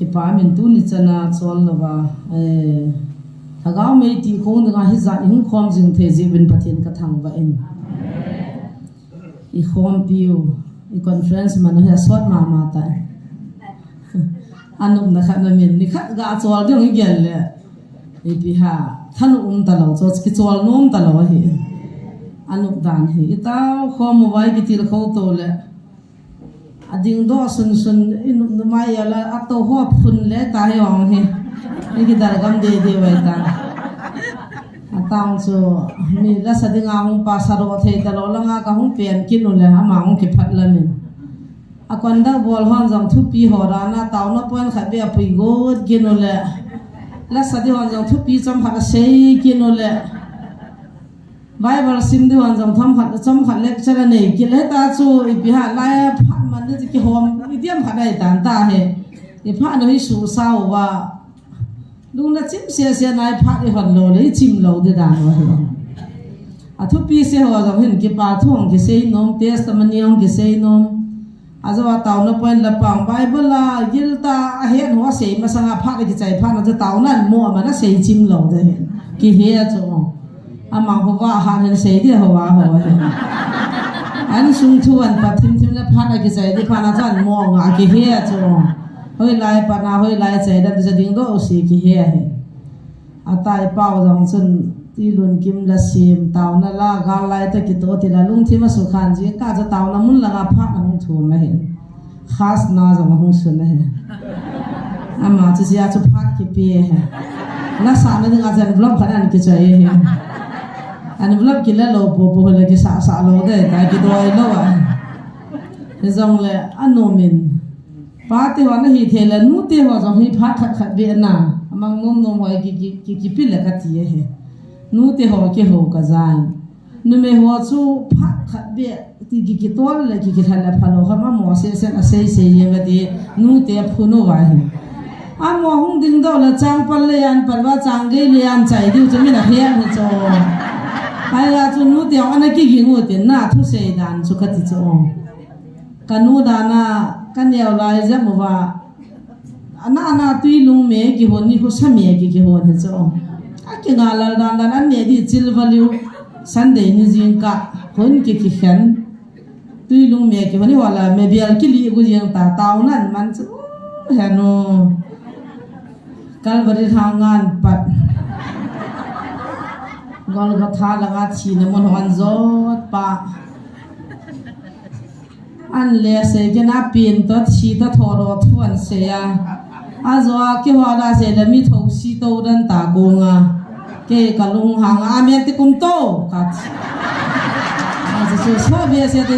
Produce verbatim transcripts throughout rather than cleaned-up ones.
Kipa min tuni chana chol lova, eh, Lhagao mei ti kong dinga hijat i hung khom jing thei jeh uvin Pathen ka thangvah in. I khompiu, i conference man u hi asot mama tai. Anopna khat na min, nikhat ga chol ding i gel le. Ipi ham, thanom um talou, chu kichol nom talou ahi. Anop dan hi, i tao khom uva i kitilkhou to le. Ading doh sunsun, i nop nop mai a la, ato ho phun le ta hi ong hi. I kidar gam dede uve ta. Atang chu, mi la sa dinga hung pa sa ro thei talou langa ka hung pen kit u le, ama hung kiphat lamin. A kon dau bol hon jong thupi ho dana taona point khat beh a pui got kit u le. La sa di hon jong thupi chomkhat a sei kit u le. Bible sim di hon jong thomkhat, chomkhat lecture a nei kit le ta chu ipi ham lai phat man di kihom, i diam khat ai tan ta he. I phat no hi su sa uva. Lungna chim sese nai phat i hon lou le, i chim lou di dan u ahi. A thupi se ho jong hin kipa thu hung kisei nom, testimony hung kisei nom. Ajou a taona point la pang Bible a gilta a het ho sei masanga phat a kichai phat na chu taona an mo ama na sei chim lou di hin. Kihe a chu. Ama ho va han hin sei di ho va ho hin. An sung thu an pat thim thim le phat a kichai di phat na chu an mo nga kihe a chu. Hoilai pat na hoilai chai dan chu ding doh u si kihe a hin. Atai pau jong chun, ti lun kim la sim, taona la, gal lai ta kito ti la, lungthim a sukhan jing ka chu taona mun langa phat a hung thum ahin. Khas na jong a hung sun ahi. Ama chu sia chu phat kipe ahi. La sa na dinga chu envelope khat an kichoi ahi. Envelope kila lou popo le kisa sa lou de, ta kidoi lou a. Hijongle, anom in. Pa te ho na hi thei le, nu te ho jong hi phat khat khat beh na. Amang nom nom ho ki, ki, ki, kipi le ka ti ahi. Nu te ho kiho ka jan. Numei ho chu phat khat beh, ti ki, kitol le ki, kithat le phalou ham amo sesen a sei sei jeng ka ti, nu te phun uva hi. Amo hung ding doh le chang pal le an pal va chang gei le an chai diu chu min a he hi chu. Ai la chu nu te ho ana kiging u tin na thu sei dan chu ka ti chu. Ka nu dana, ka neo lai jep uva. Ana, ana tui lung me kihon ni khu sa me ki, kihon hi chu. A kinga lal dan dan an ne di chil valiu. Sunday ni jingkah, hon ki kikhen. Tui lung me kihon ni wala me bial kili gu jing ta taona an man chu. Henu. Calvary lhang ngan pat. Golgotha langa thina mun hon jot pa. An le sei kei na pin to thi to tho ro thu an sei a. A jo a kei ho la sei le mi tho si to dan ta kong a. Kei ka lung hang a mi ti kum to ka ti. A so so so be se te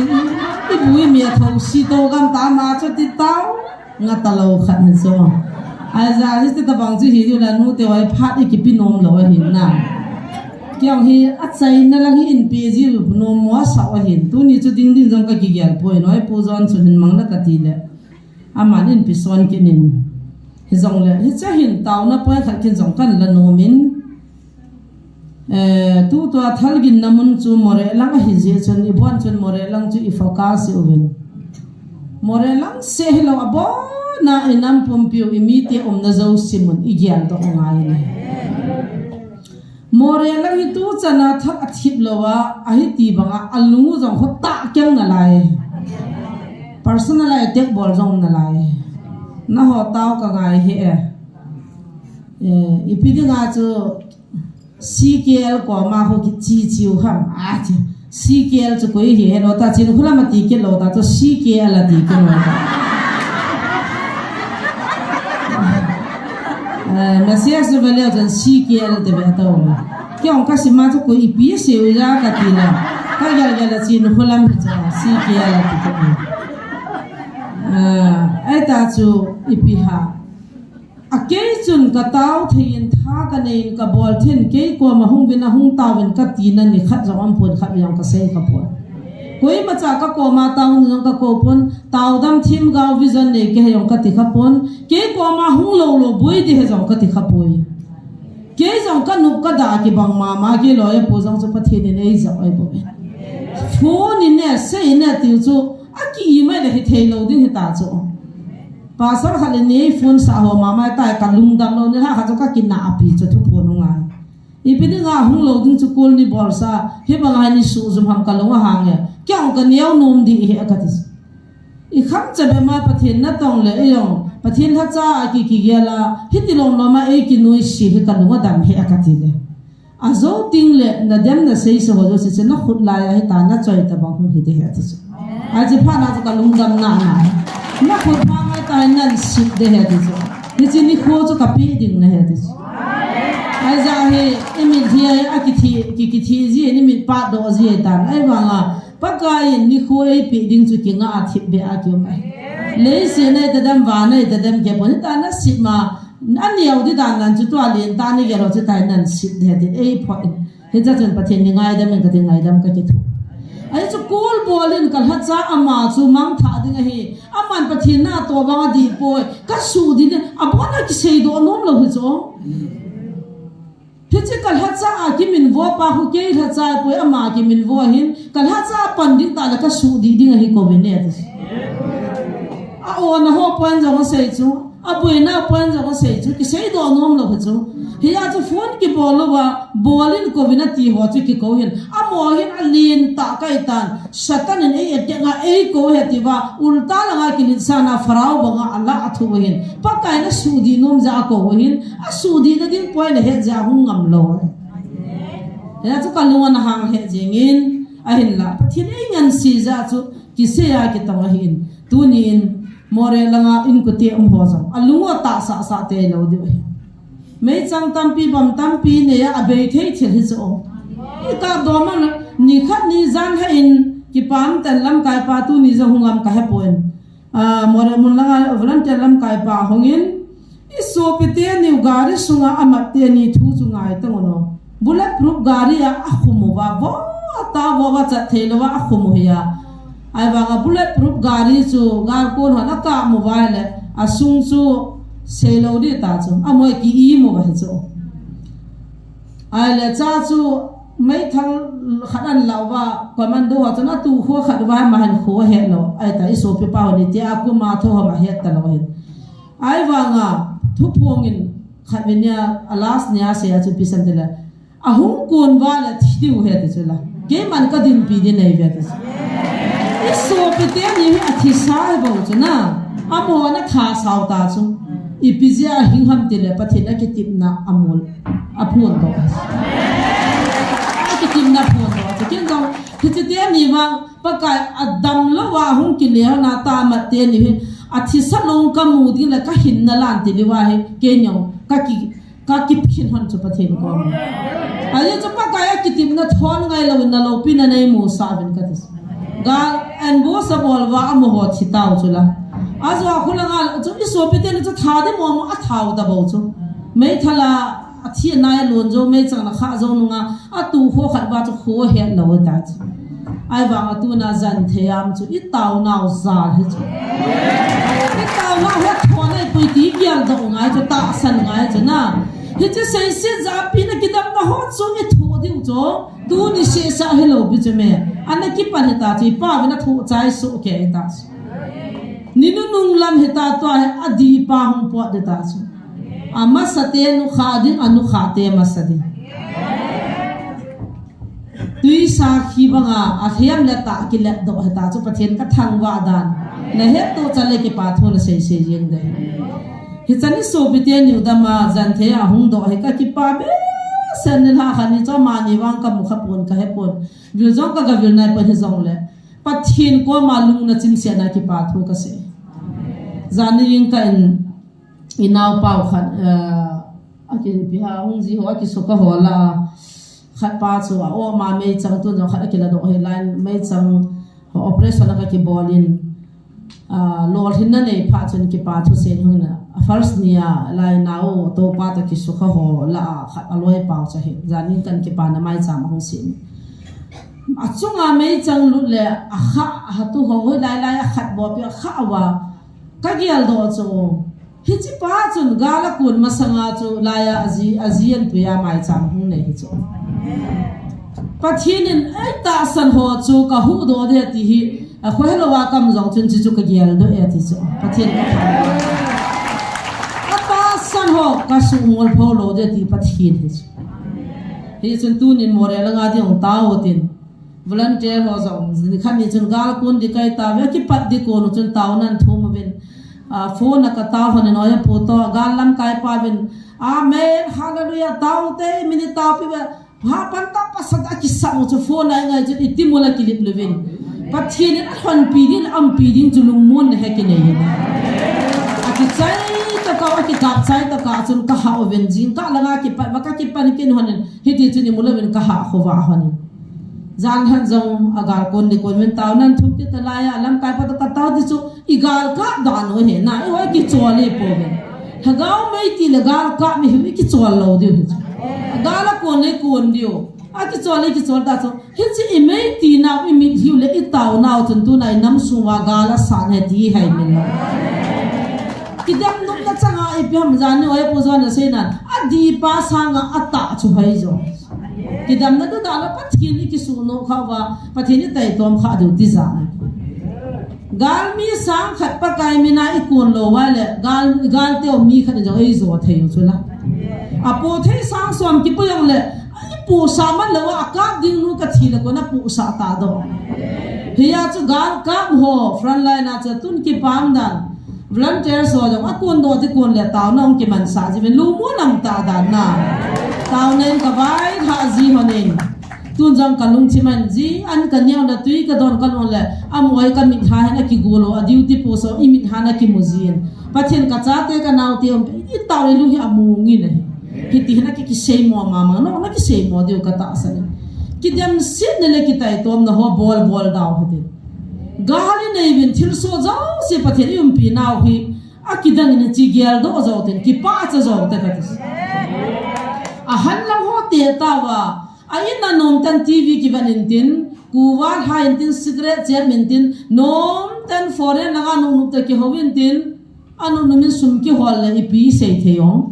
i bu i mi tho si to gam ta ma cho ti tao. Nga ta lou khat hin so. Ai ja hi ti tabang chu hi diu la nu te wai phat i kipi nom lou ahi na. Kei hi a chaina lang hi in pe ji nom mo sa ahi. Tuni chu ding ding jong ka kigel poi noi pu jon chu hin mang la ka ti le. Aman in pi son kinin. Hijongle, hiche hin taona point khat kin jong kan la nom in. Eh, tutua thalginna mun chu Moreh lang ahi jeh chun, i bon chun Moreh lang chu i focus i uvin. Moreh lang seh hilou abon a i nam pumpiu i mite umna jouse mun i gel doh ngai in. Moreh lang hi tu chana thak a thip lou a, ahi ti banga a lung u jong ho ta keng nalai. Personal attack bol jong nalai. Na ho tao ka ngai hi e. Eh, ipi dinga chu C K L koma ho ki chi chiu ham. Ah, chi. C K L chu koi hi, he lo ta chin khula ma ti ke lo ta chu C K L a ti ke lo ta. Eh, message chu vele chun C K L te ve ta o. Kei ong ka sima chu koi ipi se u ja ka ti la. Ka gel gel a chin khula ma cha C K L a ti ke lo. Eh, ai ta chu ipi ha. A kei chun ka tao thei in tha ka nei in ka bol thei in kei koma hung vin a hung tao vin ka tina ni khat jong um pon khat jong ka sei ka pon. Koima cha ka koma tao ni jong ka ko pon, tao dam thim gao vision nei ke he jong ka ti kha pon, kei koma hung lou lou boi di he jong ka ti kha poi. Kei jong ka nup ka da kibang mama kei loi a pu jong chu Pathen in ei jong ei bol. Phone in ne, sei ne tiu chu, a ki email hi thei lou ding hi ta chu. Pastor khat in nei phone sah ho mama tai, ka lungdam lou, nilhah khat chu ka kinah api chu thuphon hung ngai. Ipi dinga hung lou ding chu kul ni bolsa, hibanga ni sujum ham ka lung ahang e. Kei jong ka neo nom ding ahi kati. I kham cha be ma Pathen natong le i jong, Pathen lhacha a ki kigel a, hiti lom lom a ei kinuisat hi ka lung adam ahi kati le. Ajo ting le, nadem nasei se ho jouse chu nakhut lai a hita, nachoi tabang hung hite ahi ati chu. Aji phat na chu ka lungdam na na. Nakhut pha ngai ta nan sit de ahi ati chu. Hiche nikho chu ka pe ding na ahi ati chu. Aija hi, i mit hi a, a kithi, ki, kithi ji, i mit phat doh ji tan. Ahivanga, Pakai in nikho ei pe ding chu kinga a thip be a kium ahi. Leiset a itadem, van a itadem kei pon, hita nasit ma, aneo di dan nan chu tua lentah ni gel ho chu tai nan sit de ahi ti ei phoh in. Hiche chun Pathen ni ngaidam in kati, ngaidam ka kithu. Ahi chu kul bol in ka lhacha ama chu mangthah ding ahi. Aman Pathen natoh bang adih poi. Ka sudih ding, abon a kisei doh nom lou hi chu. Hiche ka lhacha a kiminvo pa khu kei lhacha poi, ama kiminvo ahin, ka lhacha pan ding tah le ka sudih ding ahi kou ve ne ati. A-ona ho pon jong asei chu, aboina pon jong asei chu, kisei doh nom lou hi chu. Hia chu phone kibol louva, bol in kou vin ati ho chu kikou hin. Amaho hin alentah kai tan. Satan in ei attack a, ei kou ahi ati uva, ulta langa kiletsahna Pharaoh banga alah a thu ahin. Pakai nasudih nom jeh a akou ahin, asudih na ding poi le het jeh a hung ngam lou ahi. Hia chu ka lung ana hang het jeng in, ahinla. Pathen ei ngansi jeh a chu kisei a kitong ahin. Tuni in, Moreh langa inkote um ho jong. Alung u atahsah sah tei lou diu ahi. Meichang tampi, bam tampi nei a, abei thei thil hi chu. I kap dom a, ni khat ni jan lheh in, kipah ten lamkai pa tuni jong hung am ka he poi. Ah, Moreh mun langa volunteer lamkai pa hung in, i sopite niu gari sunga amat teni thu chu ngai tang un o. Bullet proof gari a akhum uva, vo ta vo va chat thei louva akhum u hi a. Ahivanga bullet proof gari chu gal kon hon akap uva le, asung chu sei lou ding ta chu. Amaho ki-im uva hi chu. Ahile cha chu meithal khat an la uva, commando ho chun atu kho khat uva, ama hin kho ahet lou. Ahita i sopipa ho ni tia kuma tho ho ma het ta lou hin. Ahivanga thuphong in khat ve nia, a last nia sei a chu ipi asei em tile. Ahung kon uva le thi diu ahi ati chu la. Keiman ka dinpi ding nei ve ati chu. I sopite ni hi athisa ahi bou chu na. Amaho ana thasau ta chu. Ipi jeh a hing ham tile Pathen akitepna amol. Aphondoh. Akitepna aphondoh. Chu ken jong, hiche teni vang, Pakai adam louva hung kile na ta amat teni hi. Athisa lou ka mu ding le ka hinna lan teni uva hi. Ken jong, ka ki Ka kiphin hon chu Pathen kom. Ahi chu Pakai a kitepna thon ngai lou in na loupina nei musah uvin kati. Gal ambush abol uva amaho thi tau chu la. Ajo a khu langa chu i sopite ni chu tha di mo mo a thau ta bou chu. Meithal a athi nai lon jou, meichang na kha jou nunga atu kho khat uva chu kho het lou ta chu. Ahivanga tuna jan thei am chu i taonau jal hi chu. I taonau hi athon ahi poi ti geldoh ngai chu, tahsan ngai chu na. Hiche seiset japi na kidamna ho chu i thoh diu chu. Tuni sehsah hilou pi chu me. Ana kipan hita chu i pa vin athoh chai soh kei hita chu. Ni nunung lam hita tua hi adih pa hung pot ding ta chu. Amasa te nukha ding, anukha te masa ding. Tui sakhi banga, alhem le tah kiletdoh hita chu Pathen ka thangvah dan. Na hettoh chan le kipa thu na seisei jeng ding. Hichan i sopite niu dama, jan thei a hung doh hi ka kipa behseh, nilhah khat ni chu amani vang ka mu kha pon ka he pon. Vil jong ka ga vil nai pon hijongle. Pathen koma lungna chimsetna kipa thu ka sei. Jan ni jingkah in, i naopa u khat, eh, aki, ipi ham, hung ji ho, akisukha ho lah a, khat pa chu a-om a meichang tun jong khat akiladoh hi lai, meichang operation a ka kibol in, ah, lolhinna nei phat chun kipa thu sei hung na. A first ni a lai nao topa toh kisukha ho lah a khat aloipa u chu ahi. Jan in kan kipana maicham a hung sei. Achunga meichang lut le akha, ahatu ho hi lai lai a khat bou pi akha uva. Ka geldoh chu. Hiche pa chun gal akon masanga chu laiya aji, aji an puiya maicham hung nei hi chu. Pathen in ei tahsan ho chu ka huhdoh ding ti hi A khohelou a ka um jong chun chuchu ka geldoh e ti chu. Pathen ka thangvah. Atahsan ho ka sumol pho lou ding ti Pathen hi chu. Hichun tunin Moreh langa ding hung tao tin. Volunteer ho jong, nikhat ni chun gal kon ding kahi tauve, kipat ding kon u chun taona ahin thum uvin. A, phone a ka tao honin, oya pu toh, gal lamkai pa uvin. Amen, hallelujah, tao te, min taopi uve. Hapan tah pasat a kisang u chu phone a ingai chun iti mula kilip luvin. Pathen in alhonpi ding, aumpi ding chu lungmonna hi kinei in. Akichai tokah, akikap chai tokah chun ka ha uvin jingkah langa kipat uva ka kipan kin honin. Hiti chun imu louvin ka ha khovah honin. Jan lhah jong a gal kon ding kon uvin taona ahin thum kit nalai a, lamkai pa toh ka tao ding chu i gal kap dan u ahi na, eiho kichol ipouve. Lhagao mei ti le gal kap mi hi i kichol lou diu hi chu. A gal a kon le kon diu. A kichol le kichol ta chu. Hiche i mei ti nau i mitlhi u le i tao nau chun tuna i nam sung uva gal asat ahi ti i hei min lou. Kidem nopna changa ipi ham jan ni oya pu jong ana sei nan. Adih pa sanga atah chu hoi jo. Kidemna tu dan a Pathen i kisuhnoh kha uva, Pathen i taitom kha diu ti jat. Galmi sang khat Pakai mina i kon lou uva le, gal, gal teu mi khat in jong ei jo thei u chu la. Apoh thei sang som kipo jong le, i pohsah man lou a, akap ding nu ka thi le kon a pohsah ta doh. Hia chu gal kap ho, front line a chu tun kipah dan. Volunteer ho jong a kon doh ti kon le taona hung kimansah ji uvin lungmon aum ta dan na. Taona in ka vailhah ji honin. Tun jong ka lungthim a in ji an ka neo le tui ka don ka lon le. Amoi ka mitlha hin akigol u a duty post u i mitlha hin akimu jin. Pathen ka chate ka naote um i tao le lung hi among in ahi. Hiti hin aki kiseimo mama no na kiseimo diu ka tahsan in. Kidemsetna le kitaitomna ho bol bol dau hite. Gal i nei uvin thilsoh jouse Pathen i umpi nau hi akidang in chi geldoh jou tin kipah cha jou te kati. Ahan lang ho te tauva a in a nom tan TV kivan in tin, kuva lha in tin, cigarette chem in tin, nom tan foreign langa nungnung te kihou in tin, anungnung in sum kihol le ipi sei thei ong.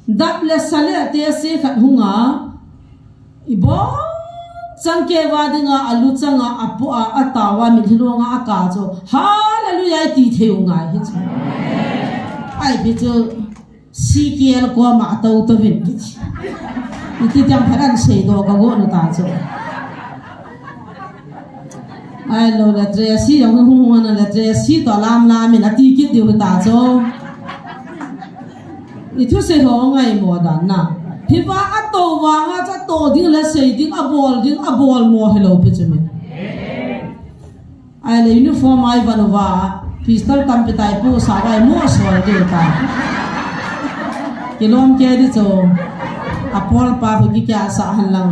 Dap le sa le te se khat hunga, i bol chang keva dinga, alu changa, apoh a, atao a, mitlhi longa, aka chu, hallelujah, i ti thei u ngai hi chu. Ai pi chu, C K L koma atou tou vin kiti. Iti tiang phadan sei doh ka go nu ta chu. Ai lo le Tracy, jong hung hung ana le Tracy to lam lam in ati kit diu ta chu. I thusei ho ngaimo dan na. Hiva ato vanga cha to ding le sei ding abol ding abol mo hello pe chu mi. Ai le uniform ai van uva pistol tampi tai pu sa vai mo sol de ta. Kilom ke di chu. Apol pa hu ki kya sa han lang.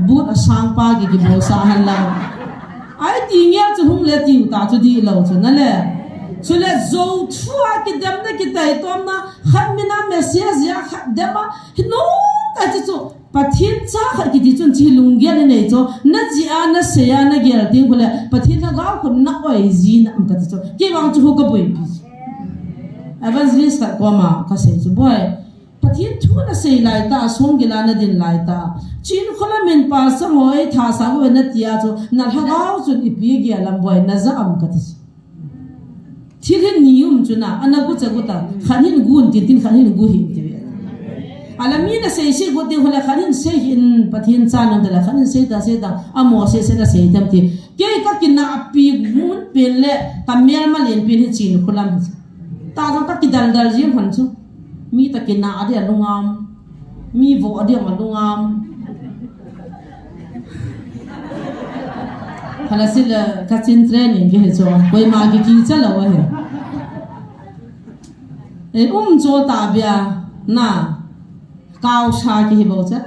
But asang pa ki ki bo sa han lang. Ai ti ngel chu hung le ti u ta chu di lo chu na le. Chu le zo thu a kidemna kitaitomna khat mina message a khat dema hi no ta chu chu Pathen cha khat kiti chun chi lunggel i nei chu na ji a na sei a na gel ding khu le Pathen lhagao khun na oi ji na um kati chu. Kei vang chu hu ka boi pi. Evangelist khat koma ka sei chu boi. Pathen thu na sei lai ta, a song gila na din lai ta. Chin khola min pastor ho ei tha sa ho na tia chu, na lhagao chun ipi gel am boi na ja am kati chu. Thil hin ni um chu na, ana gu cha gu ta, khan hin gun tin tin khan hin gu hin ti ve. Ala mi na sei sei gu ti ho la khan hin sei hin Pathen cha nang ta la khan hin sei ta sei ta, amo sei sei na sei tam ti. Kei ka kina pi mun pen le, ka mel ma len pen hi chin kholam hi. Ta jong ka kidal dal jing hon chu. Mi ta kina a dia lungam. Mi vo a dia ma lungam. Hala sila ka chin training ke he cho. Koi ma ki ki cha lo he. E um cho ta bia na. Kau sa ki hi bo cha.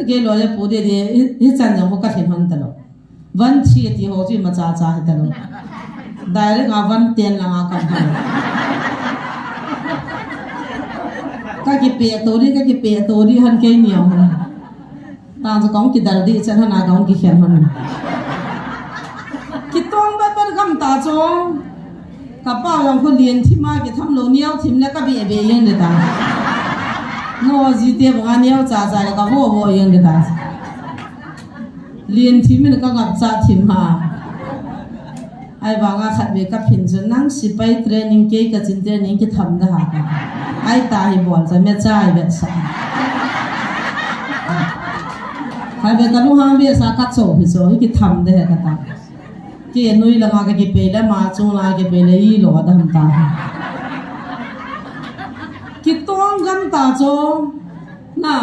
Ke lo ya pu de de hi chan jong ko ka hin hon ta lo. Van thi ti ho chu ima cha cha hi ta lo. Direct a van ten langa kam han. Ka kipe to di, ka kipe to di han kei niam han. Ta chu kong kidal di chan han a kong kikhen han. Kitong ba ban kam ta chu. Ka pa jong khu lien thim a kitham lo niau thim le ka be be yen de ta. No ji te banga niau cha cha le ka vo vo yen de ta. Lien thim in ka ngap cha thim ha. Ahivanga khatvei kaphin chu nang sipai training kei kachin training kitham da ha ka. Ahi ta hi bol cha me chai ve sa. Khatvei kalunghang ve sa kacho hi chu hi kitham da he kata. Kei nui langa kakipei le ama chung langa kipei le ilo da ham ta. Kitong gam ta chu na.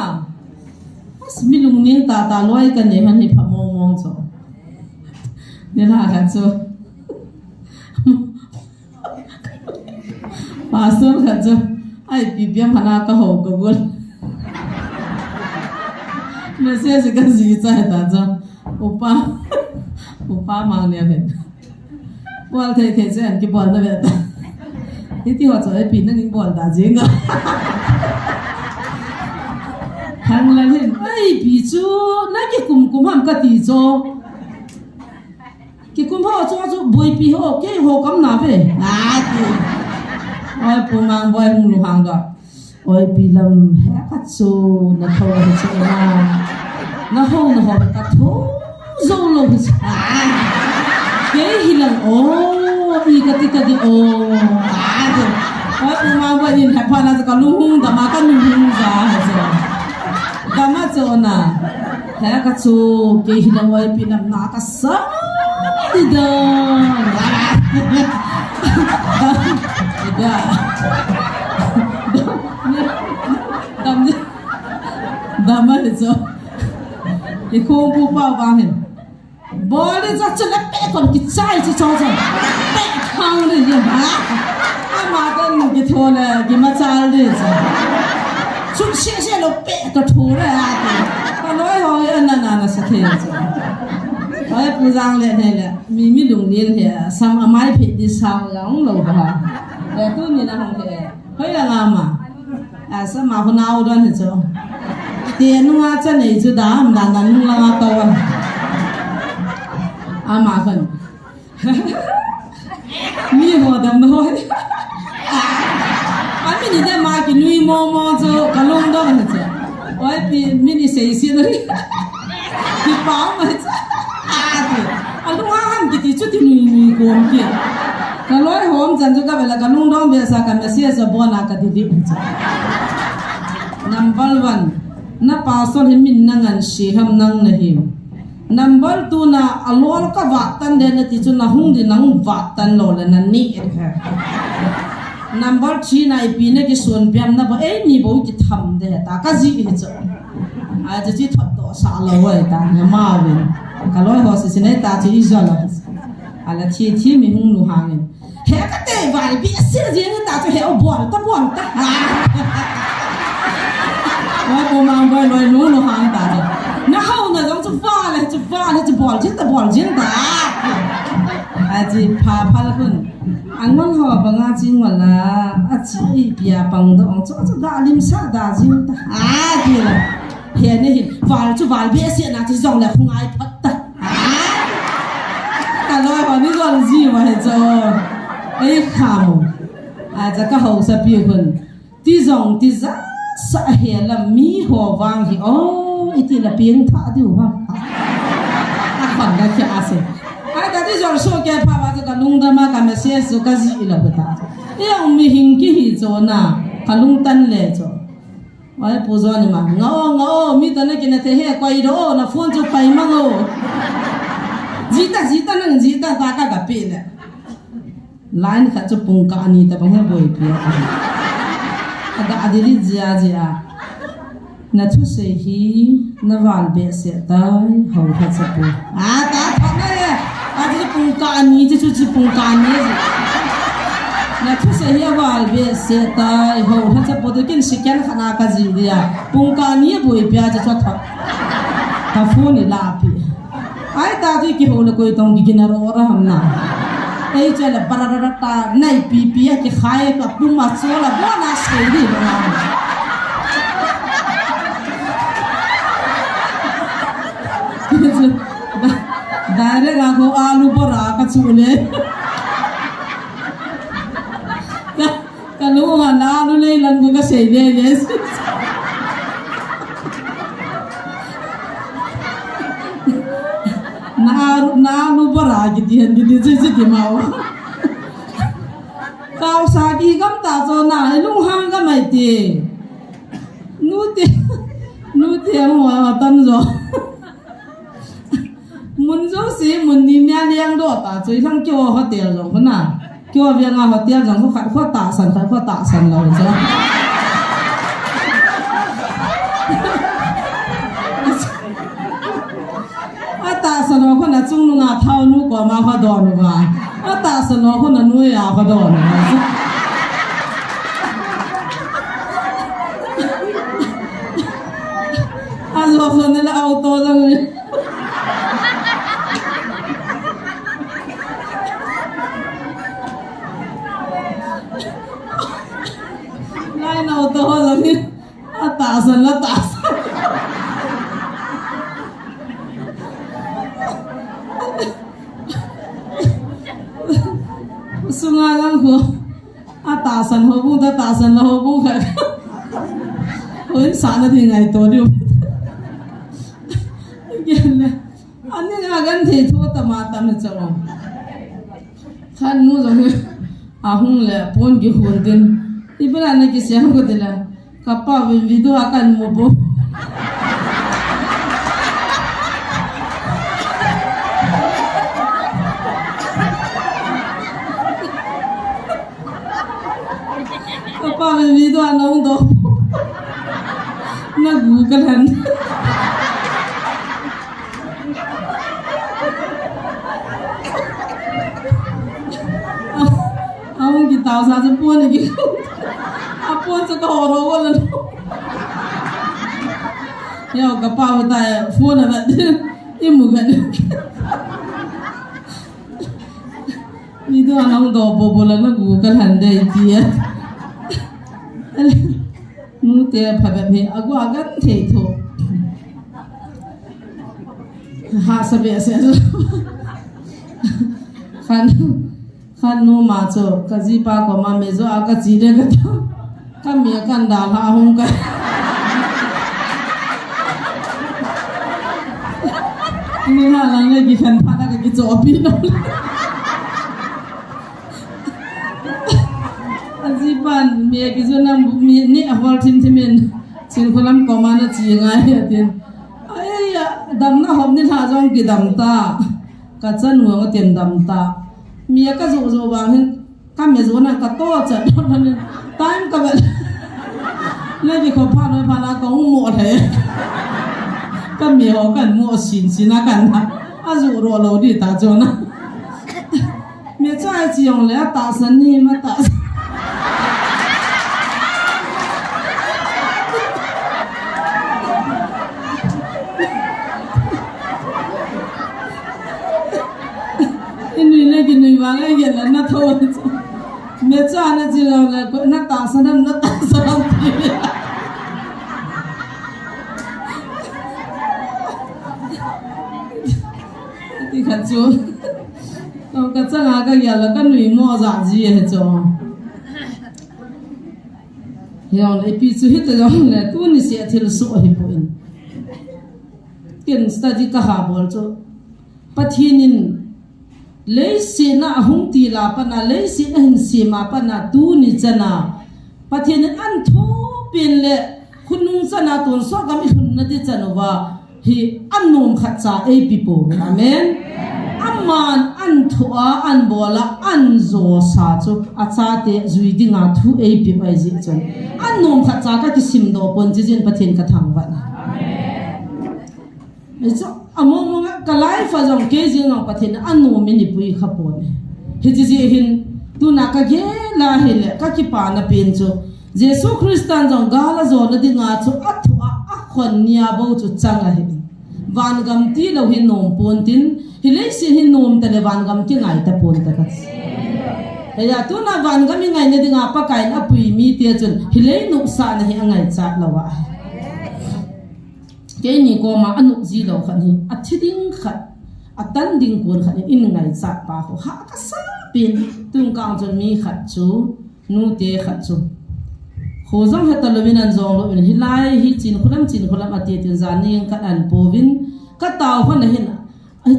As mi lungning tata loi kanei han hi pha mong mong chu. Nilhah khat chu. Pastor khat chu. Ai, ipi ipi ham hana kaho kagol. Message kajih chai ta chu. Upa. Upa mang nia phen. Bol thei thei chu an kibol na ve ta. Hiti ho chu ipi nangin bol ta jing a. Thanglen hin, ai, ipi chu, na kikum kum ham kati chu. Kikum ho chu chu, boipi ho, kei ho kam na ve. Na ti. Oi, Pu Mangboi hung lunghang doh. Oi, ipi lam he khat chu, na tho hi chu na. Na ho, na ho, ka tho. Zo lo hi chu. Ah. Kei hi lang, oh, i kati kati, oh. Ah, chu. Oi, Pu Mangboi in he pha na chu kalung hung dam a, kalung hung ja, ha chu. Dam a chu na. He ka chu, kei hi lang oi, ipi lam na kasa. Ti da. Dam. Dam. Dam. Dam a hi chu. Kikhong pu pa vang hin. Bol le cha chu le pe kon kichai chu cho cho. Pe khang le ye ha. Ama kan kitho le kimachal le cha. Chun se se lo pe ka tho le ha. Ka loi ho ye na na na sa the cha. Oi Pu Jang le ne le. Mi mi lung lin he. Sam amai phe di sao yang lo ha. Le tu ni na hong he. Hoi la nga ma. Asa ma ko nau don hi chu. Te nunga cha nei chu dam dan dan nung la nga to. Ama kan. Mi ho dam no. Ami ni de ma kinui mo mo chu kalung don hi chu. Oi pi mi ni sei si no. Kipah mai cha. A ti. Alunga ham kiti chu ti nui nui kom ki. Ka loi hom chan chu ka vela ka lungdong be sa ka message a bon a ka delete chu. Number one. Na pastor hi min na ngan si ham nang na hi. Number two na alol ka vat tan de na ti chu na hung di nang vat tan lo le na ni e phe. Number three na ipi na kison piam na bo ei ni bo kitham de ta ka ji hi chu. A, chu chi thot to sa lo wai ta, na ma win. Ka loi ho si si nei ta chu i zo lo. Ala thi thi mi hung nu hangin. He ka te val bi si jing ta chu he o bol ta bol ta. Ha. Wa ko ma bol loi nu nu hang ta chu. Na hau na jong chu val, chu val, chu bol jing ta bol jing ta. A chi pha pha la kun. Angol ho banga chi ngol la. A chi i pia pang do ong chu chu ga lim sa da jing ta. A chi la. He ni hi, val chu val behseh na chu jong le khungai phat ta. Ka loi ho ni jong ji ma he chu. Ei khamo. A cha ka hausa pi hun. Ti jong ti ja sa he la mi ho vang hi. Oh, iti la pieng tha diu ha. A khon ka kya ase. Ai ta ti jong so ke pha wa chu ka lungdam a ka message chu ka ji la ta. Ei ong mi hing ki hi chu na. Ka lungtan le chu. Oi, Pu John ma. Nga o, nga o, mi ta na kina te he, koi do, na phone chu pai mang o. Jita, jita nang, jita ta ka ga pe le. Line khat chu pung ka ani ta bang he boi pi. Aga adili jia jia. Na thusei hi, na val behseh tai, ho kha chapu. A, ta thot na ye. A, chu pung ka ani, chu, chu, chu pung ka ani. Na thusei hi a val behseh tai, ho, ha cha po to kin second khana ka ji dia. Pung ka ani boi pia cha cha thot. Ka phone ni la pi. Ai ta ti ki ho le koi tong ki kina ro ra ham na. Ei cha le para ra ta, nai pi pi a ki khai ka pung ma cho la bo na sei di ba na. Direct a ko alu bora ka chu le. Ka, ka lu ma na alu le lan ko ka sei le le. Na alu, Anu bara kiti hen kiti chi chi ti mau. Kau sa ki gam ta cho na, lunghang gam ai ti. Nu ti, nu ti mo tan jo. Mun jouse, mun ni nia liang doh ta, chu i thang keiho hotel jong khu na. Keiho veng a hotel jong khu khat khu tahsan, khat khu tahsan lou chu. Atahsan ho khu na chungnung a thao nu koma khu don uva. Atahsan ho khu na nu a khu don uva. Ajo so ne la auto jong. Lai na auto ho jong. Atahsan la tahsan. Sunga lang khu. Atahsan ho bung ta tahsan la ho bung kha. Hoi sa na ding ngaito diu. Gen le. Ani a gan thei tho ta ma ta na cha. Khan nu jong ahung le pon kihon tin. Ipi la na kisei ko ti la. Ka pa vin video a kan mu bou. Ka pa vin video a nong do. Na gu ka than. Ahung kitao sa chu pon ki. Apon chu ka horo wala. Yo ka pa ta phone na. Imu ka. Ni do anang do bo bo la na gu ka than dei ti a. Nu te phabep hi agu agan thei tho. Ha sa be se. Khan, khan nu ma chu ka jipa koma me jo a ka chi le ka ta. Ka me kan da ha hung ka. Ni ha lang le ki khan pha na ka ki cho pi no. Ajipan me ki jo na mi ni a hol thim thim in. Chin khulam koma na chi ngai atin. Ai ya, dam na hom ni ha jong ki dam ta. Ka chan huang a tem dam ta. Mi a ka zu zu bang hin ka me zu na ka to cha don na ni. Time ka ba. Na ki kho pha noi pha na ka u mo the. Ka me ho kan mo sin sin a kan na. A zu ro lo di ta cho na. Me cha ai chi yong le a tahsan ni ma tahsan. Inui le kinui vang e, gel na tho. Me cha na chi lo le ko na tahsan na tahsan. Ti kha chu. Ko ka changa ka gel la ka nui mo ja ji he chu. Yong le pi chu hita yong le tuni se thil su hi pu in. Ken study ka ha bol chu. Pathen in leiset a hung til a pat a, leiset a hin sem a pat a, tuni chan a Pathen in an thopin le khonung chan a tonsot gam i lhun na ti chan uva hi an nom khat cha ei pi po. Amen. Aman an tho a, an bol a, an jo sa chu a chate jui dinga thu ei pi ai ji chun. An nom khat cha ka kisim do pon chi jin Pathen ka thangvah. Amen. Hichu, among mong a ka life a jong kei jeng jong Pathen in anom in eipui kha pon. Hichi jeh hin, tuna ka gel a hile, ka kipana pen chu, Jesu Christan jong gal a jona dinga chu, athu a, akhon nia bou chu chang ahi. Vangam tilou hi nom pon tin, hilei sin hi nom ta le vangam kingai ta pon ta ka. Heya, tuna vangam i ngaina dinga Pakaiyin apui mite chun, hilei nopsahna hi angaichat lou a. Keini koma anop ji lou khat hi, athi ding khat, atan ding kon khat hi, in ngaichat pa ho, ha ka sa pen, tun kang chun mi khat chu, nute khat chu. Kho jong heta louvin an jong louvin, hilai hi Chinkholam, Chinkholam ati tin jan ning kan an pouvin, ka tao khan ahin,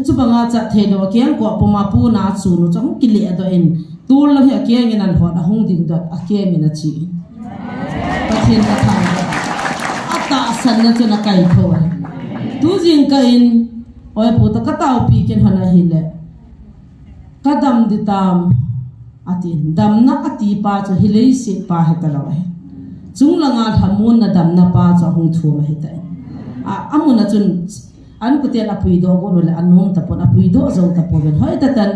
Chubanga chat thei lou, akeng ko puma puna chu nu chong kile do in. Tul lo hi akeng in an hot ahung ding do akeng in achi. Pathen ka thang. Atahsan na chu na kai tho. Tu jing ka in, oi pu ta ka taupi ken hana hile. Ka dam di tam, atin. Damna ati pa chu hi leiset pa hi ta lo ahi. Chung langa lhamun na damna pa chu ahung thum ahi ta. A, amuna chun, an kuten apui do go no le anom ta pon, apui do zo ta pon. Hoi ta tan,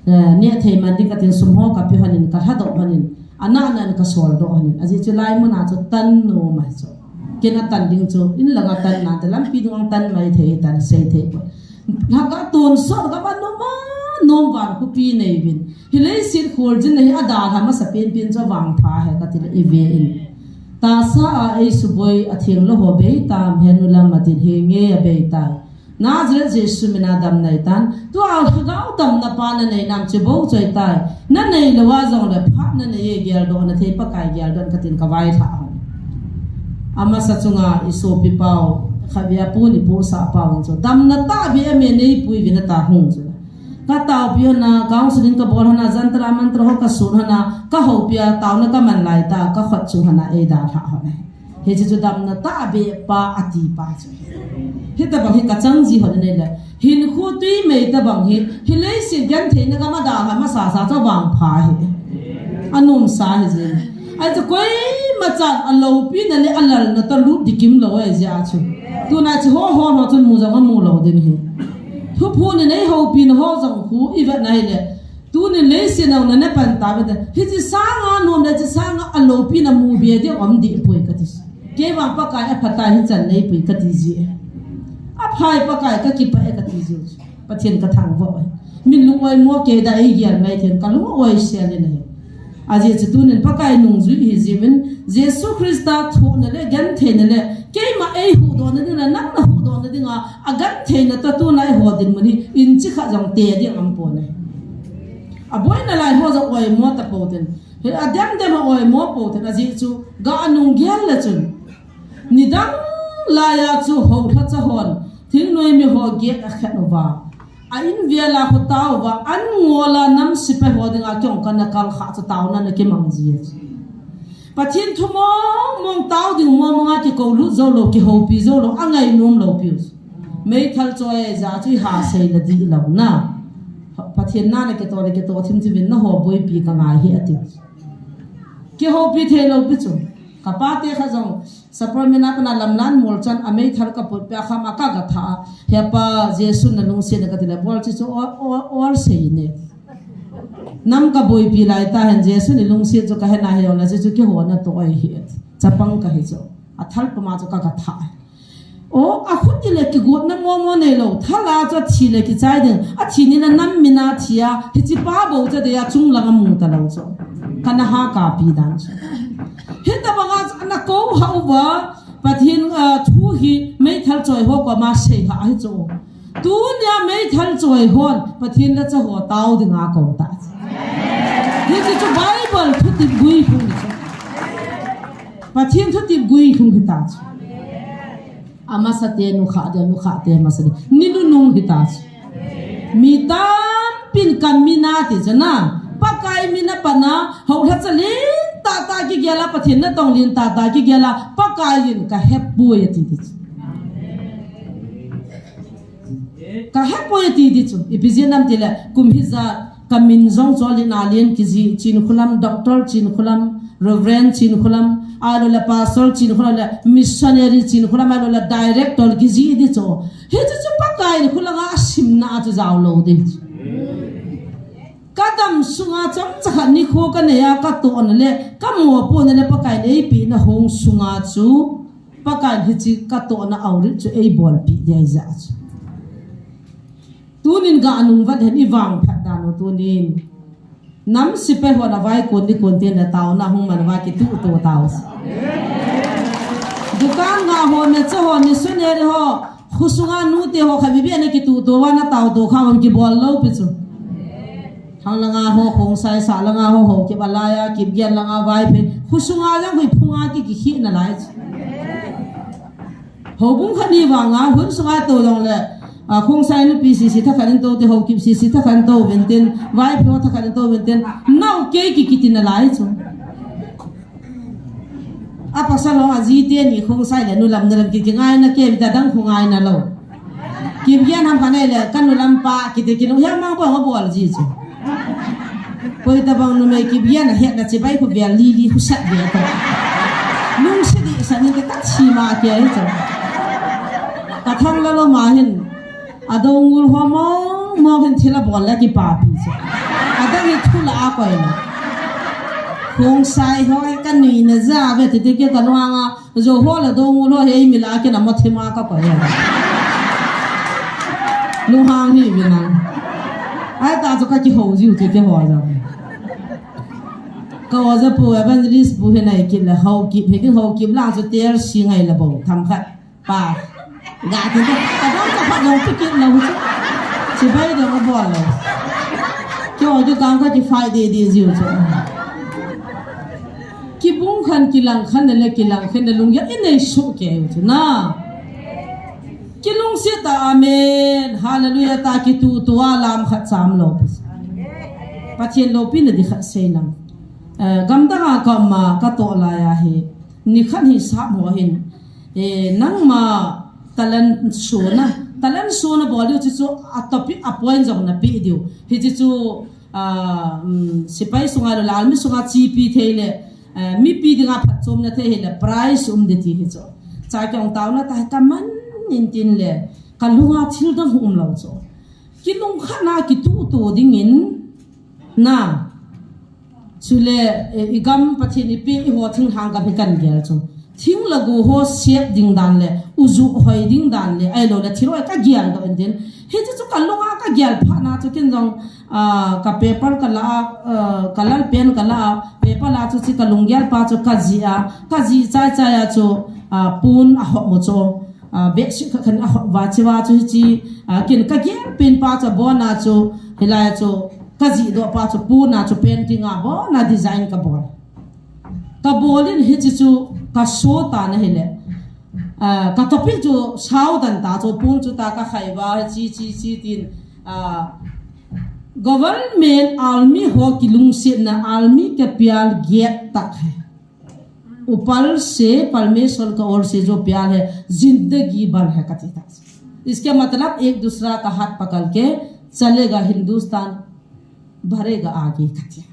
eh, ne thei man di ka tin sum ho ka pi honin, ka lha do honin, ana nan ka sol do honin. Aji chu lai muna chu tan no mai chu. Ken atan ding chu, in langa tan na ta lampi dung tan mai thei tan sei thei pon. Lhaka tonsot ka ba nom a, nom van khupi nei vin. Hi leiset kholjin na hi adalha masa penpen chu vangpha he ka ti le i ve in. Tahsa a ei suboi a theng lo ho bei tam he nu lam a tin he nge a bei tai. Nazareth Jesu mina dam nai tan. Tua lhagao damna pa na nei nam che bo choi tai. Na nei lo a jong le phat na nei e gel do na thei Pakai gel don ka tin ka vai tha hon. Amasa chunga i sopi pau, khavia pu ni pu sa pau chu. Damna tahbeh a me nei pui vin ata hung chu. Ka taupi hona, counseling ka bol hona, jantra mantra ho ka sun hona, ka hopia tauna ka man lai ta, ka khot chu hona ei dalha hona. Hiche chu damna tahbeh pa ati pa chu. Hitabang hi ka chang ji hona nei le. Hinkho tui mei tabang hi, hi leiset gentheina gam a dalha masa sa chu vangpha hi. Anom sa hi jin. Ahi chu koima chan a loupina le a lalna toh lut di kim lou ahi jeh a chu. Tuna chu ho ho ho chun mu jong amu lou ding hi. Thuphon in ei houpina ho jong khu i vet na hile. Tuni leiset a na ne pan ta ve ta. Hiche sanga nom le hiche sanga a loupina mu be ding um di poi ka ti. Kei vang Pakai a phatai hi chan nei poi ka ti ji. A phai Pakai ka kipah e ka ti ji. Pathen ka thangvah e. Min lung oimo kei da ei gel mai then ka lung oi sia le nei. Ajeh chu tunin Pakai nungjui hi jiuvin, Jesu Christa thohna le gentheina le keima ei huhdohna ding le nang na huhdohna dinga a gentheina toh tuna eiho dinmun hi inchi khat jong te ding um pon ahi. A boina lai ho jong oimo ta pou tin. Hi a dem dem a oimo pou tin ajeh chu ga a nung gel le chun. Nidang laiya chu houlhacha hon thingnoi mi ho gate a khen uva. A in vela ho tao uva, an ngola nam sipai ho dinga kiong kana kal kha chu taona na kimang ji. Pathen thu mong mong tao ding mong mong a kiko lut jou lou, kihoupi jou lou, a ngainom lou piu. Meithal choi ja chu i ha sei la di lou na. Pathen na na kito na kito thim thim vin na ho boipi ka ngai hi ati. Kihoupi thei lou pi chu. Ka pa te kha jong Sapormina pana lamlan mol chan a meithal ka put pia kha ma ka ga tha. He pa Jesu na lungset na ka ti le bol chi chu ol, ol, ol sei ne. Nam ka boipi lai ta hen Jesu ni lungset chu ka he na he ol na chu chu kihona toh ahi. Chapang ka hi chu. A thal pa ma chu ka ga tha. O, a khut ni le kigotna momo nei lou. Thal a chu a thi le kichai ding. A thi ni le nam mina thi a. Hiche pa bou chu dei a chung langa mu ta lou chu. Kana ha ka pi dan chu. Hitabanga chu ana kou ha uva, Pathen, ah, thu hi meithal choi ho koma sei ha hi chu. Tunia meithal choi hon Pathen lacha ho tao dinga kou ta. Hiche chu Bible thutep gui lhung chu. Pathen thutep gui lhung hi ta chu. Amasa te nukha de, nukha te masa de. Ni nunung hi ta chu. Mi tampin ka mina ti chu na. Pakai mina pana, houlhacha lentah tah kigel a, Pathen natong lentah tah kigel a, Pakai in ka hepoi ati ti chu. Ka hepoi ati ti chu. Ipi jeh ham ti le, kum hijat, ka min jong chu Alen Alen kiji, Chinkholam, Doctor Chinkholam, Reverend Chinkholam, ahilou le Pastor Chinkholam le Missionary Chinkholam, ahilou le Director kiji di chu. Hichu chu Pakai in khulanga asimna a chu jao lou di chu. Ka dam sunga chomcha khat nikho ka nei a ka tohna le, ka mopohna le Pakai in eipehna hong sunga chu, Pakai in hiche ka tohna auril chu eibolpeh di ahi jeh chu. Tunin ga anung vat hen i vangphat dan u tunin. Nam sipai hon a vai kon ni kon ten le taona hung man vai kituh to tao. Dukan nga ho, mecha ho, missionary ho, khosunga nute ho kha bibi ana kituh to va na tao to kha hon kibol lou pi chu. Thang langa ho, Khongsai sa langa ho, Haokip a laiya, Kipgen langa Vaiphei. Khosunga jong hui phunga ki, kikhih na lai chu. Houbung khat ni vanga, hun sunga to jong le. A, Khongsai nupi sisi thakhat in tou te, Haokip sisi thakhat in tou uvin tin, Vaiphei thakhat in tou uvin tin, nau kei ki kiti nalai chu. A pasal ho a ji teni Khongsai le nulam nulam ki kingai na kei, ta dang khu ngai nalou. Kipgen ham kha nei le, ka nulam pa kiti kinu, hiam mang bol, bol ji chu. Koi tabang numei kipgen a hetna chibai khu bel li li khu sat bel ta. Lungset ding sa ni ka chi ma kei chu. Ka thang la lou ma hin. A dongul ho mong mong hin thil a bol la kipapi chu. A dang hi thu la a koi na. Khongsai ho ka nui na ja ve ti ti ke ka lung a. Zo ho la dongul ho he mi la ke na ma thima ka koi ya. Lunghang hi vi na. Ai ta chu ka kihou jiu chu kihou ja. Ka oja pu evangelist pu he nai kit la Haokip, he ki Haokip la chu ter si ngai la bo tham khat. Pa. Ga ti ta. Ka dong ka pa dong pi kit la hu chu. Chibai dong ka bol la. Kyo ju gang ka ki fai de de jiu chu. Kibung khan kilang khan le kilang khan le lungya i nei su ke chu na. Kilungset ta, amen. Hallelujah ta, kitu tu a lam khat cham lou. Pathen loupina di khat sei nang. Eh, gamdang a ka ma ka to la ya hi. Ni khat hi sa mo hin. Eh, nangma talent suna. Talent suna bol diu chu chu a topic a point jong na pi diu. Hi chu chu, ah, um, sipai sunga lou la, army sunga chipi thei le, eh, mipi dinga phatchomna thei hi le, prize um de ti hi chu. Cha kyong tauna ta ka man in tin le, ka lunga thil dang um lou chu. Kilungkhat na kitu tu ding in, na. Chule, eh, i gam Pathen i pi i ho thing hang gam hi kan gel chu. Thing le gu ho siat ding dan le, uju hoi ding dan le, ai lo le thil hoi ka gel do in tin. Hi chu chu ka lunga ka gel pha na chu kin jong, ah, ka paper ka la, ah, ka lal pen ka la, paper la chu chi ka lunggel pa chu ka ji a, ka ji chai chai a chu, ah, pun a ho mo chu. Ah, bedsheet khat khat a ho va chi va chu hi chi, ah, kin ka gel pen pa chu bona chu, hilai chu, ka ji do pa chu puna chu painting a bona design ka bol. Ka bol in hi chi chu ka so ta na hi le. Ah, ka topic chu sau dan ta chu pun chu ta ka khai va chi chi chi tin, ah, government army ho kilungsetna army ka pyar get tak hai. ऊपर से परमेश्वर का ओर से जो प्यार है, जिंदगी भर है, कति था। इसके मतलब एक दूसरा का हाथ पकड़ के चलेगा, हिंदुस्तान बढ़ेगा आगे, कति।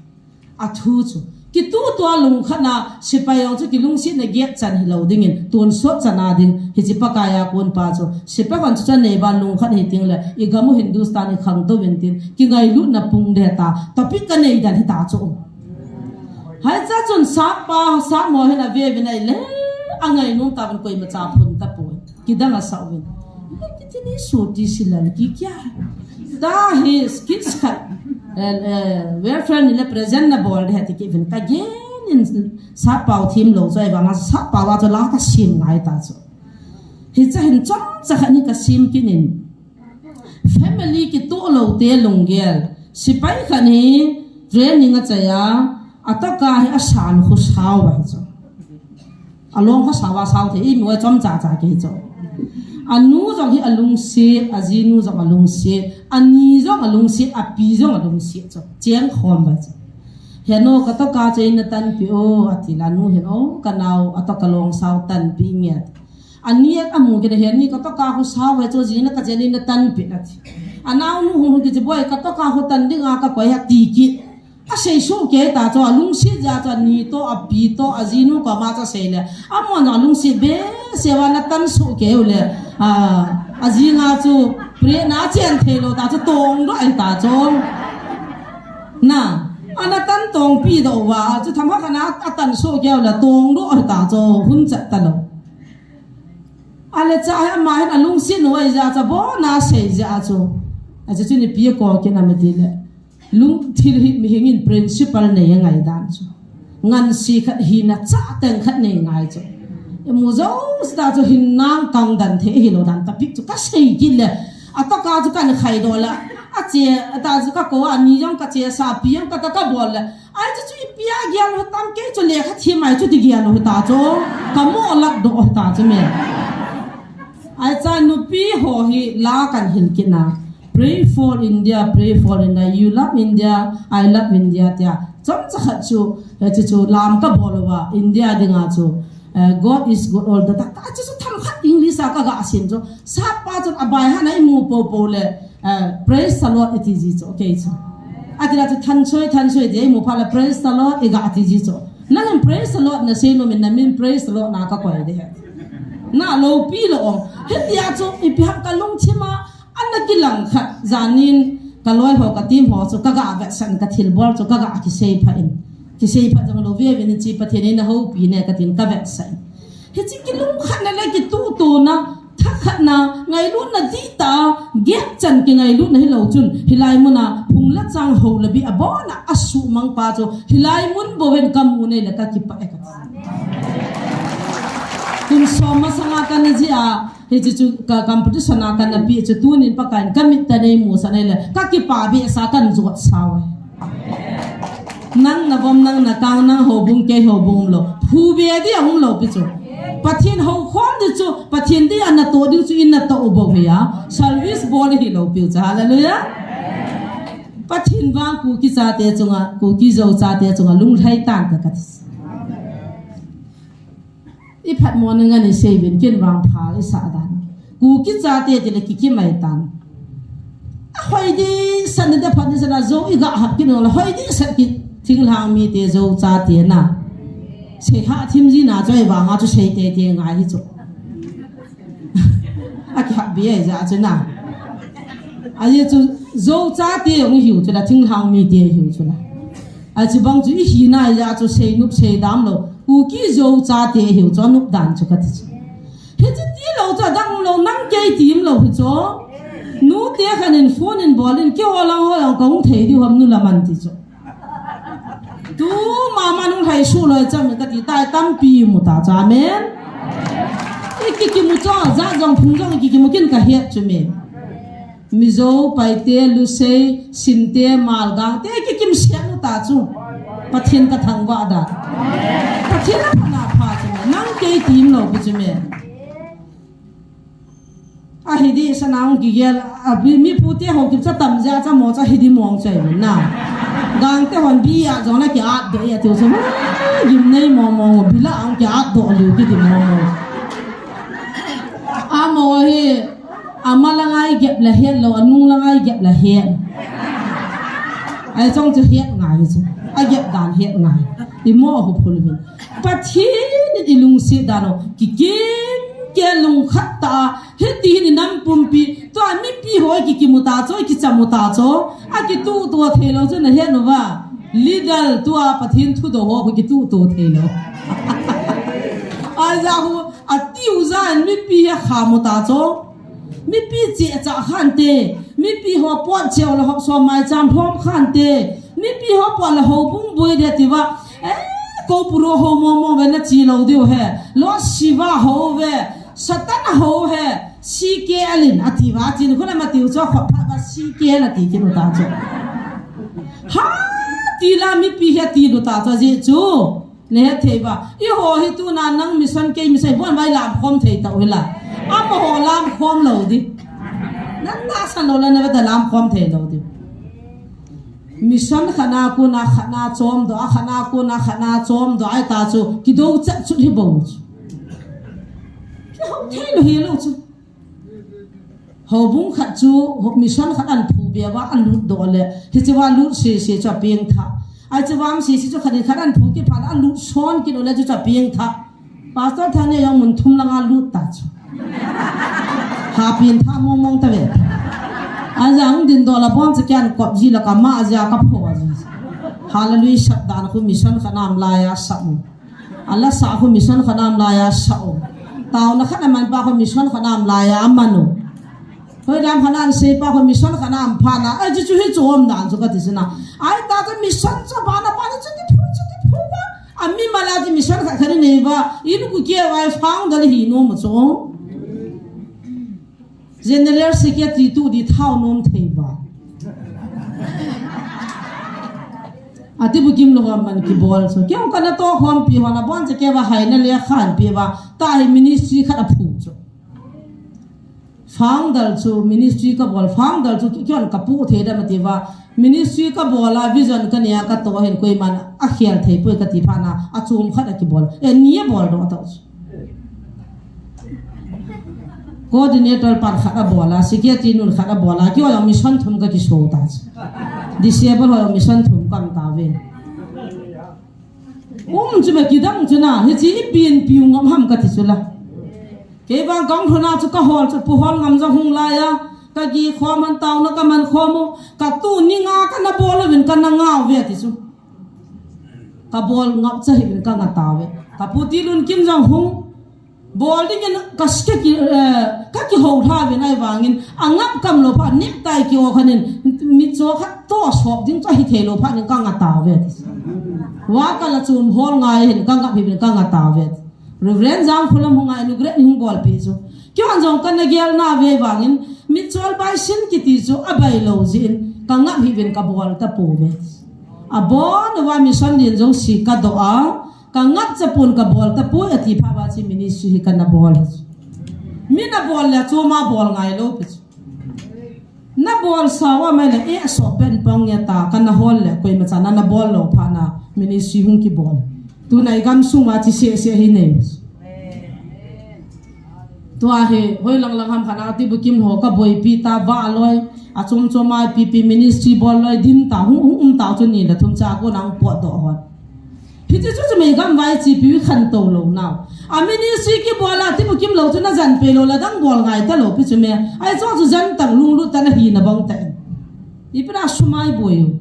Athu chu. Kitu tua lungkhat na, sipai jong chu kilungsetna get chan hi lo ding in, tun sot chan a ding, hi chi Pakai a kon pa chu. Sipai hon chu chan nei ba lungkhat hi ting le, i gam u Hindustan i khang to vin tin, kingailutna pung de ta, topic ka nei dan hi ta chu. Hai cha chun sap pa, sap mo hin a ve vin ai le, a ngainom ta vin koima cha phun ta poi. Kidang a sa vin. Kiti ni su ti si lal ki kya? Ta hi skits khat. Eh, eh, welfare ni le present na bol de ti ki vin ka gen in sap pau thim lo choi vang a sap pau a chu la ka sim ngai ta chu. Hi cha hin chom cha khat ni ka sim kin in. Family kitoh lou te lunggel. Sipai khat hi training a chai a, a toka hi a san khu sao a hi chu. A long khu sao a sao thei, i mi a chom cha cha ke hi chu. A nu jong hi a lungset, a ji nu jong a lungset, a ni jong a lungset, a pi jong a lungset chu. Cheng khom a chu. He nu ka toka chu in na tan pi o, a ti la nu hin o, ka nau a toka long sao tan pi nge. Ani a mu ke he ni ka toka khu sao he chu ji na ka jeni na tan pi na ti. A nau nu hu hu ki ji boi ka toka khu tan ding a ka koi ha ti ki. A sei su ke ta chu a lungset ja chu a ni to a pi to a ji nu ka ma cha sei le. A mo na lungset be se wa na tan su ke u le. A, a ji nga chu pre na chen thei lo ta chu tong do ai ta chu. Na, a na tan tong pi do wa chu tham ha ka na a tan su ke u le tong do ai ta chu hun chat ta lo. A le cha he ama hin a lungset nu ai ja cha bo na sei ja chu. A chu chu ni pi ko ke na me ti le. Lung thil hi mi hing in principle nei a ngai dan chu. Ngan si khat hi na cha teng khat nei ngai chu. E mu jo sta chu hin nang kang dan the hi lo dan ta pi chu ka sei ki le. A ta ka chu kan khai do la. A che a ta chu ka ko a ni jong ka che sa pi jong ka ta ka bol le. Ai chu chu i pia gial ho tam ke chu le kha thi mai chu ti gial ho ta chu. Ka mo lak do ho ta chu me. Ahi cha nupi ho hi la kan hin kit na. Pray for India, pray for India. You love India, I love India tia. Chomcha khat chu, eh, chu chu lam ka bol uva, India dinga chu. Eh, God is good all the time. Ta chu chu themkhat English a ka ga sim chu. Sapa chu abai hana imu popo le, eh, praise the Lord iti ji chu. Okay chu. Ati la chu thanchoi, thanchoi ti imu phat le praise the Lord i ga ti ji chu. Nangin praise the Lord na sei nom in, na min praise the Lord na ka koi de he. Na loupi lou ong. Hitia chu ipi ham ka lungthim a, ana kilang khat janin ka loi ho ka team ho chu ka ga vetsah in, ka thilbol chu ka ga kisei pha in. Kisei pha jong lou ve ve ni chi Pathen in a houpi ne ka tin ka vetsah in. Hichi kilungkhatna le kitutona, thakhatna, ngailutna dihtah a, geh chan kingailutna hilou chun, hilai muna phung le chang ho le bi abona asuhmang pa chu, hilai mun bou hin ka mu nei le ka kipah e ka ti. Kum som masanga kana ji a, hichi chu ka competition a kana pi chu tunin Pakaiyin ka mit a nei musah nei le, ka kipah behseh a kan jot sau e. Nang na vom, nang na kang, nang houbung, kei houbung umlou. Phu be di a umlou pi chu. Pathen hou khom di chu, Pathen di a na to di chu in na to u bou hi a. Service bol hilou pi chu. Hallelujah. Pathen vang Kuki chate chunga, Kuki Zo chate chunga lunglhai tan ka ka ti. I phatmo na ngan i sei vin kin vang pha i sa dan. Kuki chate ti le Kuki mai tan. A hoi di san de phat ni san a Zo i ga hap kin la hoi di san ki thinglhang mite Zo chate na. Sei ha thim ji na choi vang a chu sei te te ngai hi chu. A kihap be ai ja chu na. A ye chu Zo chate ong hiu chu la thinglhang mite hiu chu la. A chu bang chu i hi na ya chu sei nup sei dam lou. Kuki Zo chate hiu chu nup dan chu ka ti chu. Hichi ti lou chu dang lou nang kei tim lou hi chu. Nute khan in phone in bol in kei ho lang ho lang ka hung thei di ham nu la man ti chu. Tu mama nung hai su loi cham ka ti tai tampi mu ta cha men. I ki ki mu chu ja jong phung jong i ki ki mu kin ka het chu men. Mizo, Paite, Lusei, Sinte, Malgangte, kikim siat u ta chu. Pathen ka thangvah da. Pathen a pha na pha chu me. Nang kei tim lou pi chu me. A hi di sa nang kigel, a bi mi pute ho kip sa tam ja cha mo cha hi di mong chai na. Gangte hon bi a jong la ki at de ya tu chu. Gim nei mo mo bi la ang ki at do liu ki di mo mo. A mo hi Ama la ngai gep la het lou, anung la ngai gep la het. Ai chong chu het ngai chu. A gep dan het ngai. I mo hu phul vin. Pathen in i lungset dan u. Kikim ke lungkhat ta. Hiti hin i nam pumpi. Tua mipi ho kikim u ta chu, kicham u ta chu. A kituhto thei lou chu na het nu va. Leader tua Pathen thudoh ho kitu to thei lou. Aja hu, atiu ja in mipi hi kham u ta chu. Mipi cheh chah khan te, mipi ho pot cheh u le hop som mai cham hom khan te, mipi ho pot le houbung bui de ti va. Eh, ko puro ho mo mo ve na chi lou diu he. Lo siva ho ve, Satan ho he, C K L in ati va, chin khuna ma tiu cho khop pha va C K L ati kin u ta cho. Ha, ti la mipi he ti lu ta cho ji chu. Ne he thei va. I ho hi tu na nang mission kei mission bon vai lam khom thei ta u hi la. Ama ho lam khom lou di. Nan na san lou la na va ta lam khom thei lou di. Mission khana ku na khana chom do, a khana ku na khana chom do, ai ta chu, kido chat chu hi bo chu. Ki ho thei lou hi lou chu. Houbung khat chu, ho-, mission khat an phu bia va, a lut do le. Hi chu va lut si si chu a pieng tha. Ai chu va si si chu khat in khat an phu ki pha la, a lut son ki do le chu chu a pieng tha. Pastor Thang ne jong mun thum langa lut ta chu. Ha pin tha mong mong ta ve. A jang din do la bon cha kian kop ji la ka ma ja ka pho ji. Hallelujah sat dan khu mission khat nam la ya sa mu. A la sa khu mission khat nam la ya sa u. Tau na khat na man pa khu mission khat nam la ya man u. Hoi lam khat nan sei pa khu mission khat nam pha na. Ai chu chu hi chu om dan chu ka ti sina. Ai ta chu mission cha ba na pa ni chu ti phu chu ti phu ba. A mi ma la ti mission khat khat nei va. In ku ke vai founder hi no ma chu. General Secretary tu di thao nom thei va. Ati bu kim lo man ki bol so. Keu kana to khom pi ho na bon cha ke va hai na le khan pi va. Ta hi ministry khat a phu chu. Founder chu ministry kabol, founder chu ki-, kion kapu thei da mati va. Ministry kabol a vision kanei a katoh hin koiman akhel thei poi kati phat na, achom khat akibol. E, ni abol doh tau chu. Coordinator pan khat abol a, secretary nun khat abol a, kio jong mission thum kakiso ta chu. Disable ho jong mission thum kaum tave. Um chu me kidang chu na, hiche ipi in piu ngam ham kati chu la. Kei vang kang thuna chu kahol chu pu hol ngam jong hung lai a. Kagi khom han tao na kaman khom u. Katu ni nga kana bol uvin kana ngau ve ti chu. Kabol ngap cha hivin kanga tao ve. Kapu Tilunkim jong hung. Bol dingin ka ske ki, eh, kakihou lha uvin ahivangin. Angap kam lou phat necktie ki-o khan in. Mitcho khat to sop ding chu hithei lou phat in kanga tao ve ti chu. Wa kala chom hol ngai hin kangap hivin kanga tao ve. Reverend Jangkholam hung a inaugurate hung bolpi chu. Keiman jong kana gel na ve vangin, mitchol baisin kiti chu abai lou jeh in, kangap hivin kabol tapouve. Abon uva mission din jouse kadoh a, kangap chapon kabol tapoi ati phat uva chu ministry hi kana bol. Min abol le chom a bol ngai lou pi chu. Nabol sao a mai le, eh, so pen pong nge ta, kana hol le, koima chan a nabol lou phat na, ministry hung kibol. Tuna igam sung uva chu seh seh hi nei. Tua hi, hoi lang lang ham khat a Tibukim ho kaboipi ta va loi, achom chom a pipi ministry bol loi, din ta, hung, hung um ta chu ni le thum cha ko nang potdoh hon. Hiche chu chu meigam vai chipi khantou lou nau. A ministry kibol a Tibukim lou chu najan pei lou la dang bol ngai talou pi chu me. Ahi chu chu jan tang lunglut ta nahi nabang ta. Ipi na sum a iboi u.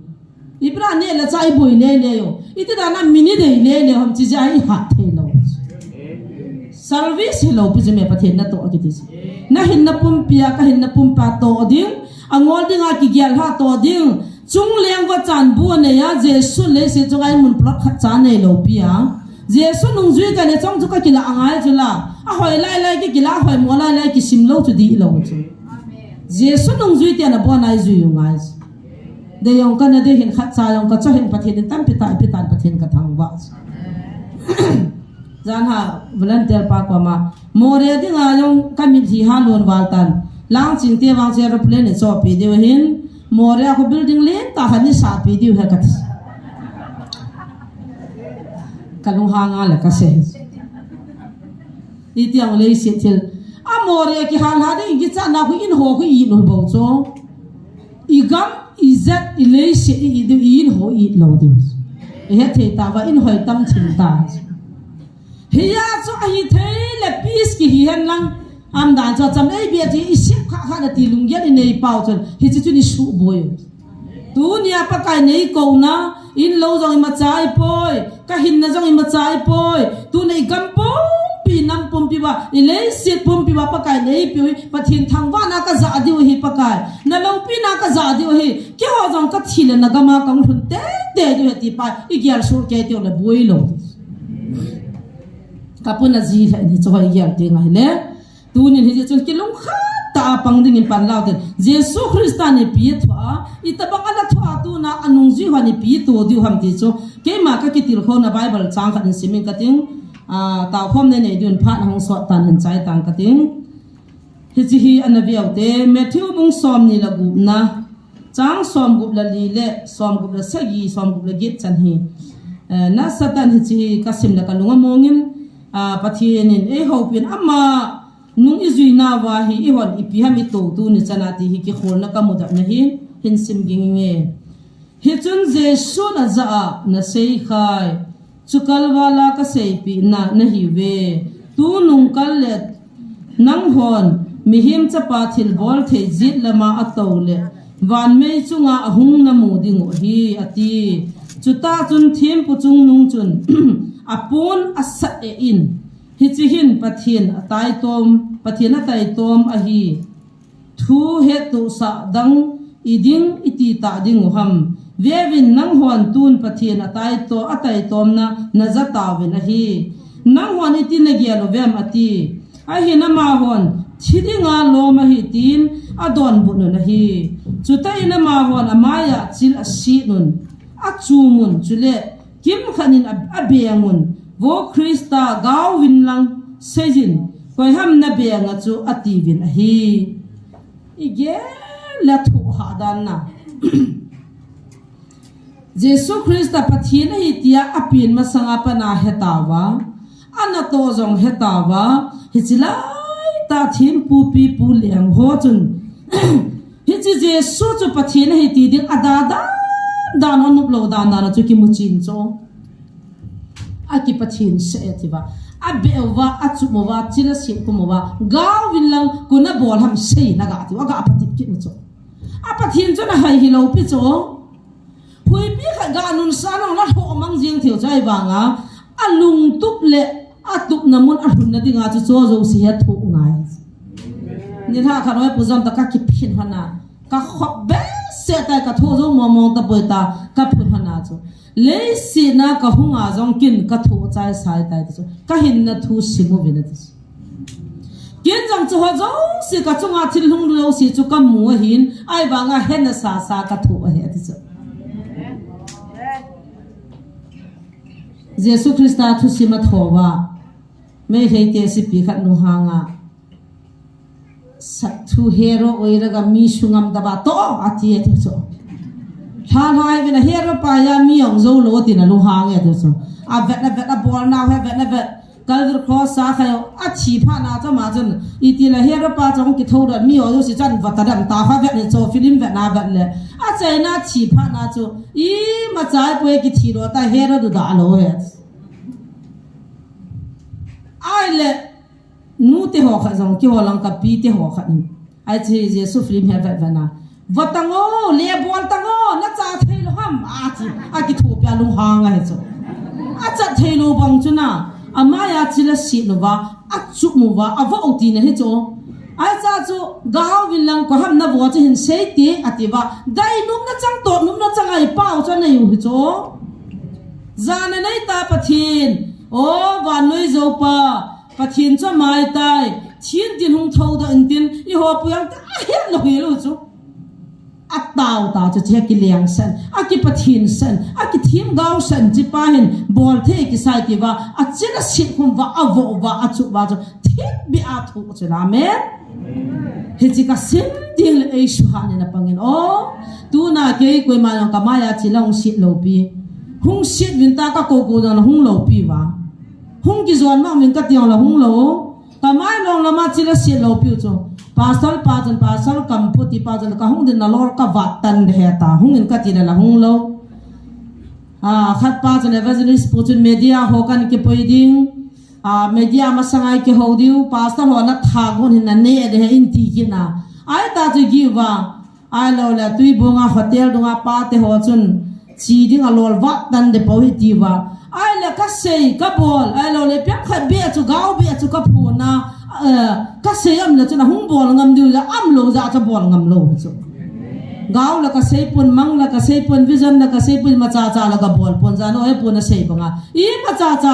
Ipi na neh le chah iboi lele u. Iti dan a mi ni dei lele u ham chu chu ahi hat thei lou. Service hilou pi chu me Pathen natoh a kiti chu. Nahinna pumpi a, kahinna pumpi a toh ding. Angol ding a kigel lha toh ding. Chungleng vachan bu anei a, Jesu leiset chunga imun plot khat cha neilou pi a. Jesu nungjui kane chong chu kakila angai chu la. Ahoi lai lai kikila, ahoimo lai lai kisim lou chu dihlou chu. Jesu nungjui tia nabon a ijui u ngai chu. Dei jong kana dei hin khat cha jong kacho hin Pathen in tampi tah ipi tan Pathen kathangvah chu. Jan ha volunteer pa koma. Moreh dinga jong kamitlhi ha lon val tan. Langching te vang chu aeroplane ichohpi diu hin. Moreh a khu building lentah khat isahpi diu ahi kati. Kalunghang a le kasei. Iti ang leiset thil. A Moreh kihal ha ding kichat na khu in ho khu i no bou chu. Igam, ijat, ileiset, i, i, i in ho i lou diu. Ihet thei tauva in hoi tam thim ta. Hiya chu ahithei le peace kihi hen lang. Umdan chu acham ei bia chu isep kha kha nati lunggel inei pau chun. Hiche chu ni suboi. Tunia Pakai neikouna, in lou jong imacha ahipoi, kahinna jong imacha ahipoi, tuna igam pumpi, nam pumpi uva, ileiset pumpi uva Pakai neipiu hi, Pathen thangvahna kajah diu ahi Pakai, naloupina kajah diu ahi, keiho jong kathi le nagam a kahung lhun tei tei diu ahi ti pa, igel soh kei teu le boi lou. Kapuna ji le ni chu hoi gel teng ahile. Tunin hiche chun kilungkhat tah a pang dingin panla uvin tin. Jesu Christa in ipi athoh a, itobang ana thoh a tuna anungjui hon ipi atoh diu ham ti chu. Keima kakitilkhouna Bible chang khat in simin kating, ah, taokhom nei nei diuvin phat ahung sot tan hin chai tang kating. Hiche hi ana veu te, Matthew bung somni le gupna. Chang somgup le li le, somgup le sagi, somgup le get chan hi. Eh, nasatah in hiche hi kasim le kalung amongin, ah, Pathen in eihoupin ama nung ijuinauva hi eihon ipi ham ito tuni chana ti hi kikholna kamudoh na hi, hin sim ging inge. Hichun Jesun ajah a, naseikhai. Chu kalvala kaseipeh na, nahiuve. Tunung kal le nanghon, mihem chapa thilbol thei jet lama atou le, vanmei chunga ahung namu dingu ahi, ati. Chutah chun thempu chungnung chun, apon asat eh in. Hiche hin Pathen ataitom, Pathen ataitom ahi. Thu hettohsah dang iding iti tah dingu ham. Veuvin nanghon tun Pathen ataito, ataitomna najah tauvin ahi. Nanghon iti nagel uvem ati. Ahin amahon thi dinga lom ahi tin adonbut un ahi. Chutah in amahon amaiya chil aset un. Achum un chule kimkhat in a, abeng un. Vo Christa gaovin lang seijin. Koiham nabeng a chu atiuvin ahi. Igel le thoh hah dan na. Jesu Christa Pathen ahi tia apen masanga pat a hetauva, anatoh jong hetauva, hiche laitah thempu pipu leng ho chun, hiche Jesu chu Pathen ahi ti ding ada dan dan anop lou dan dan chu kimu chin chu. Akipathen seh e atiuva, abeh uva, achup uva, chil aset khum uva, gauvin lang koi in abol ham sei in aga tiu, aga patep kit u chu. A Pathen chun ahai hilou pi chu. Huipi khat ga nunsa nung na lhoh mang jing thei u chu ahivanga, alungtup le atupna mun alhunna dinga chu chu jouse hi athoh ngai. Nilhah khat noi pu jong ta kakiphin hon a, kakhop behseh tai, kathoh jou mong mong tapoi ta, kaphun hon a chu. Leiset a kahung a jong ken kathoh chai sai tai ti chu. Kahinna thu sim uvin ati chu. Ken jong chu ho jouse kachunga thil hung jouse chu kamu ahin, ahivanga hena sasa kathoh ahi ati chu. Jesu Christa thusim athouva, Meitei te sipi khat lunghang a, Sathu hero oiraga mi sungam daba to ati ati chu. Lha lha ivin a hero pa a mi ong jou lou tina lunghang e ati chu. Avet avet abolnau hi avet avet. Calvary Cross a khai athi phat na chu ama chun, itile hero pa chu kitho dan mi ong jou si chan vata dam ta kha vet ni chu film vet na vet le. Achaina thi phat na chu, imacha poi kithi lou ta hero du da lou he. Ahile, nute ho khat jong kihol lang kapi te ho khat in. Ahi chu Jesu film hi avet vet na. Vatang o, le bol tang o, nacha thei lou ham, ati. Akithopi a lunghang ahi chu. Achat thei lou bang chu na. Amai a chil aset uva, achup uva, avo tina hi chu. Ahi cha chu, gauvin lang koi ham navo chu hin sei te, atiuva. Dai nopna chang, toh nopna chang a ipao chu anei u hi chu. Jana nei ta Pathen. O, vannoi joupa. Pathen chu amai tai, thin tin hung thoudoh intin, eiho pu jong ta ahet lou hilou chu. Atao ta chu, chu akileng san, akipathen san, akithemgao san, chu pa hin bol thei kisai tiuva, achil aset khum uva, avo uva, achup uva chu, thipbeh a thoh chu, amen. Hiche kasim ding le eisuhat nin apangin, o, tuna kei koima jong kamai a chil ahung set lou pi. Hung set vin ta kakou kou jong ahung lou pi uva. Hung kijon mang min kati jongle hung lou. Kamai long lama chil aset lou piu chu. Pastor pa chun, Pastor Kampu ti pa chun, kahung ding nalol kavat tan de heta. Hung in kati le la hung lou. A, khat pa chun Evangelist pu chun media ho kan kipui ding. A, media masanga ikihou diu. Pastor ho natha gon hin nane de he in ti kit na. Ahi ta chu give a. Ahilouleh, Tuibong a hotel dunga pate ho chun, chi ding alol vat tan de pou hi tiuva. Ahile kasei, kabol, ahilouleh, piang khat beh chu, gao beh chu kaphon a, eh, kasei am le chun ahung bol ngam diu le, am lou jeh a chu bol ngam lou chu. Gao le kasei pon, mang le kasei pon, vision le kasei pon, imacha cha le kabol pon jeh a, noi pon asei banga. Imacha cha,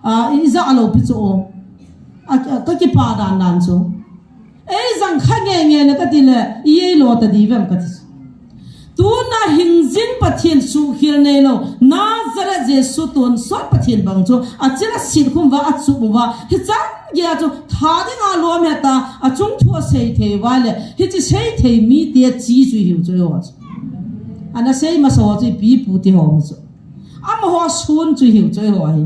ah, ija lou pi chu o. A, a, kakipa dan dan chu. Ei jang kha nge nge le kati le, i ei lo ta di vem kati. Tuna hingjing Pathen suhkhel neilou, Nazareth Jesu tonsot Pathen bang chu, achil aset khum uva, achup uva, hichan geiya chu, tha dinga lom heta, achung thu asei thei uva le, hiche sei thei mite chi chu ihiu chu iho chu. Ana sei masa ho chu ipi ipu ti ho chu. Amaho sun chu ihiu chu iho hi.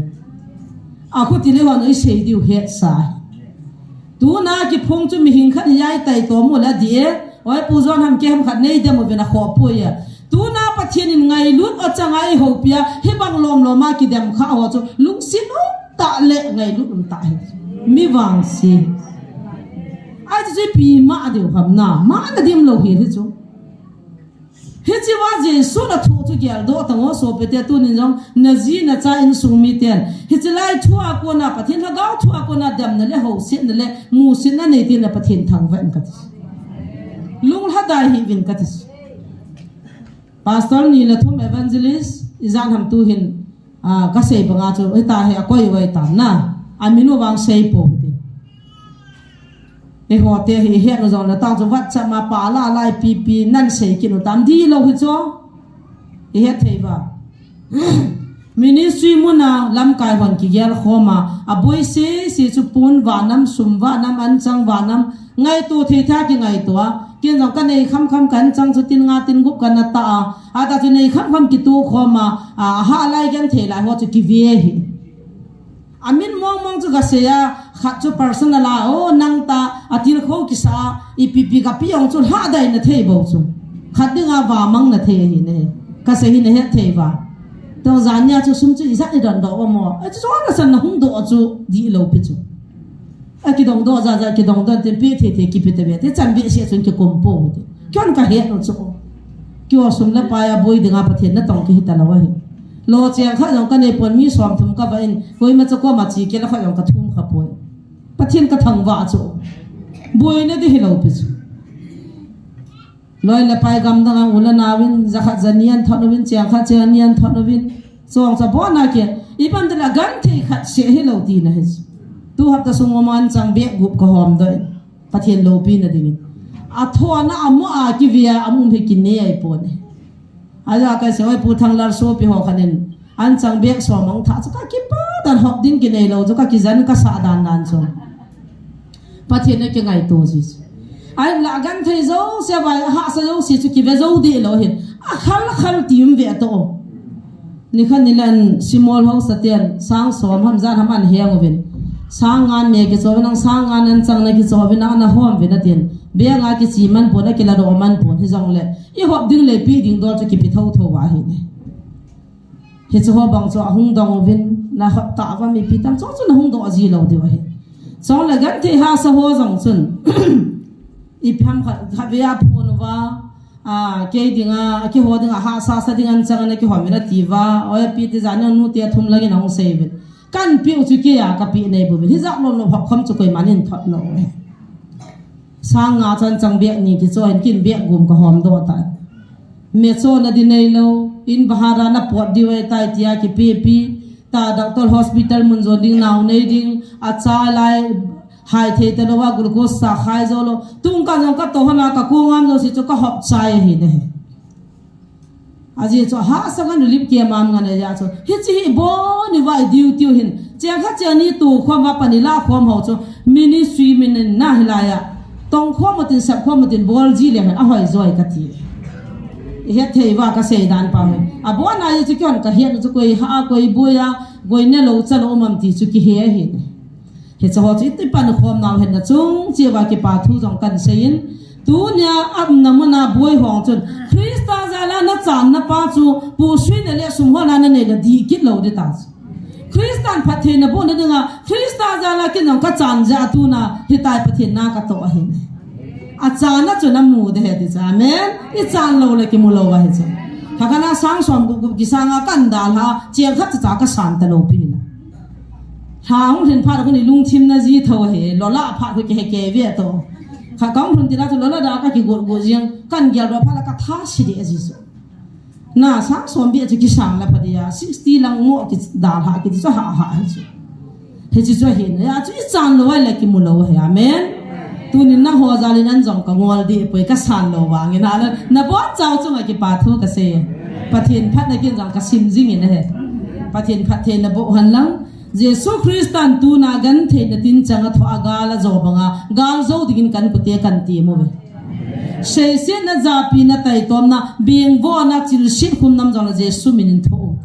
Akhuti le hon isei diu hetsa hi. Tuna kiphong chu mihem khat hi ahi tai toh mo la di e. Oi pu John ham kei ham khat nei dem uvin akhoh poi e. Tuna Pathen in ngailut achang a eihoupi a, hibang lom lom a kidem kha ho chu lungset um tah le ngailut um tah hi. Mi vangse. Ahi chu ipi ma diu ham na, ma na dim lou hi hi chu. Hichea Jesu nathoh chu geldoh tang o, sopite, tunin jong naji nacha insung miten. Hiche lai thua kona, Pathen lhagao thua kona damna le housetna le musetna nei teng le Pathen thangvah in kati. Lunglhadai hih uvin kati. Pastor ni le thum evangelist, ijat ham tuhin, ah, kasei banga chu, hita hi akoi uva itan na. Amin u vang sei pou hite. Eiho te hi ihet u jongle tang chu WhatsApp ma pa la la ipi ipi nan sei kit u tam di lou hi chu. Ihet thei uva. Ministry muna lamkai hon kigel khom a, aboi sese chu pon vah nam, sum vah nam, anchang vah nam, ngaito thei tha kingaito a, Ken jong kanei khamkham kahin chang chu tin nga tin gup kana ta a. Ata chu nei khamkham kitoh khom a, a, ha lai genthei lai ho chu kive hi. Amin mong mong chu kasei a, khat chu personal a, o nang ta, atilkhou kisa a, ipi pi kapi jong chu lhadai nathei bou chu. Khat dinga vamang nathei ahi ne. Kasei hi nahet thei uva. Tong jan nia chu sum chu ijat idon doh uva mo. Achu chu nasan nahung doh chu dihlou pi chu. Akidong doh jat jat kidong doh tin pe thei thei kipe tave. Te chan behseh chun kikom pou te. Keiman kahet u chu. Keiho sum le pai a boi dinga Pathen natong kahi talou ahi. Lo cheng khat jong kanei pon mi som thum kavah in. Koima chu koma chi kei le khat jong kathum kha poi. Pathen kathangvah chu. Boina ding hilou pi chu. Loi le pai gamdang a u le nao in, jakhat jani ahin thot uvin, cheng khat cheng ni ahin thot uvin. Chong cha bon a ke, ipi ham itile genthei khat seh hilou tina hi. Tu hapta sung uva anchang bag gup kahom doh in. Pathen loupina dingin. Athona amu a kive a, amu hi kinei ahipon e. Aja kasei oi Pu Thanglal sopi ho khat in. Anchang bag som ahung thah chu kakipah tan hop ding kinei lou chu kakijen kasah dan dan chu. Pathen in kingaito ji chu. Ahinla genthei jouse vai hahsa jouse chu kive jou deh lou hin. Akhal khal ti um ve toh. Nikhat nilan Simol Haosa ten sang som ham jan ham ahin heng uvin. Sang nga ne kicho uvin, sang nga anchang nakicho uvin, nahom uvin atin. Bag a kiche man pon, akiladoh man pon hijongle. Ihop ding le pe ding dol chu kipe thotho ahi ne. Hiche ho bang chu ahung dong uvin, nahop tah uva mipi tam chu chu nahung doh ji lou diu ahi. Chule genthei hahsa ho jong chun. Ipi ham khat, khatvei a phone uva, a, kei dinga, keiho dinga hahsa sa ding anchang ana kihom uvin ati uva, oi api te jan nute athum lang in ahung sei uvin. Kahin pe u chu kei a kape nei bouvin. Hijat lom lom hop khom chu koiman ahin thot lou e. Sang nga chu anchang bag ni kicho in ken bag gup kahom doh tai. Me chona ding neilou, in bahar a napot diu ahitai tia kipepi. Ta doctor hospital mun jon ding, nao nei ding, acha lai, hai thei talou a glucose sa khai jou lou. Tung ka jong katoh hon a kakong ngam jouse chu kahop chai ahi ne. Ajeh chu hahsa ngan u lip kia mam ngan ahi a chu. Hiche hi boni vai diu tiu hin. Cheng khat cheng ni toh khom uva pan ilah khom ho chu. Ministry min in na hilai a. Tong khom utin, sap khom utin, bol ji le hen ahoi joi kati. Ihet thei uva kasei dan pa hi. Abon a hiche kihon kahet u chu koi ha a, koi boi a, koi ne lou cha lou um am ti chu kihe ahi. Hiche ho chu iti pan khom nau hen na chung, chea kipa thu jong kahin sei in. Tunia aumna muna boi hong chun. Christa jal a nachan napa chu, pusuina le sum hol a nanei le dih kit lou ding ta chu. Christan phattheina bohna dinga, Christa jal a ken jong kachan jeh a tuna, hitia Pathen na katoh ahi. Achan a chun amu ding ahi ti chu. Amen. Ichan lou le kimu lou ahi chu. Hakana sang som gup gup kisang a kahin dalha, cheng khat cha cha kasan talou pi na. Lha hung lhin phat a kon ilungthim na ji tho he, lola phat khu kihe kei ve to. Kha kahung lhun tila chu lola da kakigot got jeng, kahin gel doh phat la katha si deh ji chu. Na sang som beh chu kisang la pha dia, sixty lang ngo kidalha kiti chu ha ha hi chu. Hiche chu ahi na, ya chu ichan lou a le kimu lou ahi, amen. Tunin nangho jal in an jong kangol deh poi kasan lou vangin, hala nabon chau chunga kipa thu kasei. Pathen phatna ken jong kasim jing in ahi. Pathen phattheina boh hen lang. Jesu Christan tuna gentheina tin chang a thoh a gal a jo banga, gal jou dingin kan kote kan tem uve. Seisetna, japina, taitomna, bengvona, chilset khum nam jong le Jesu min in thoh u.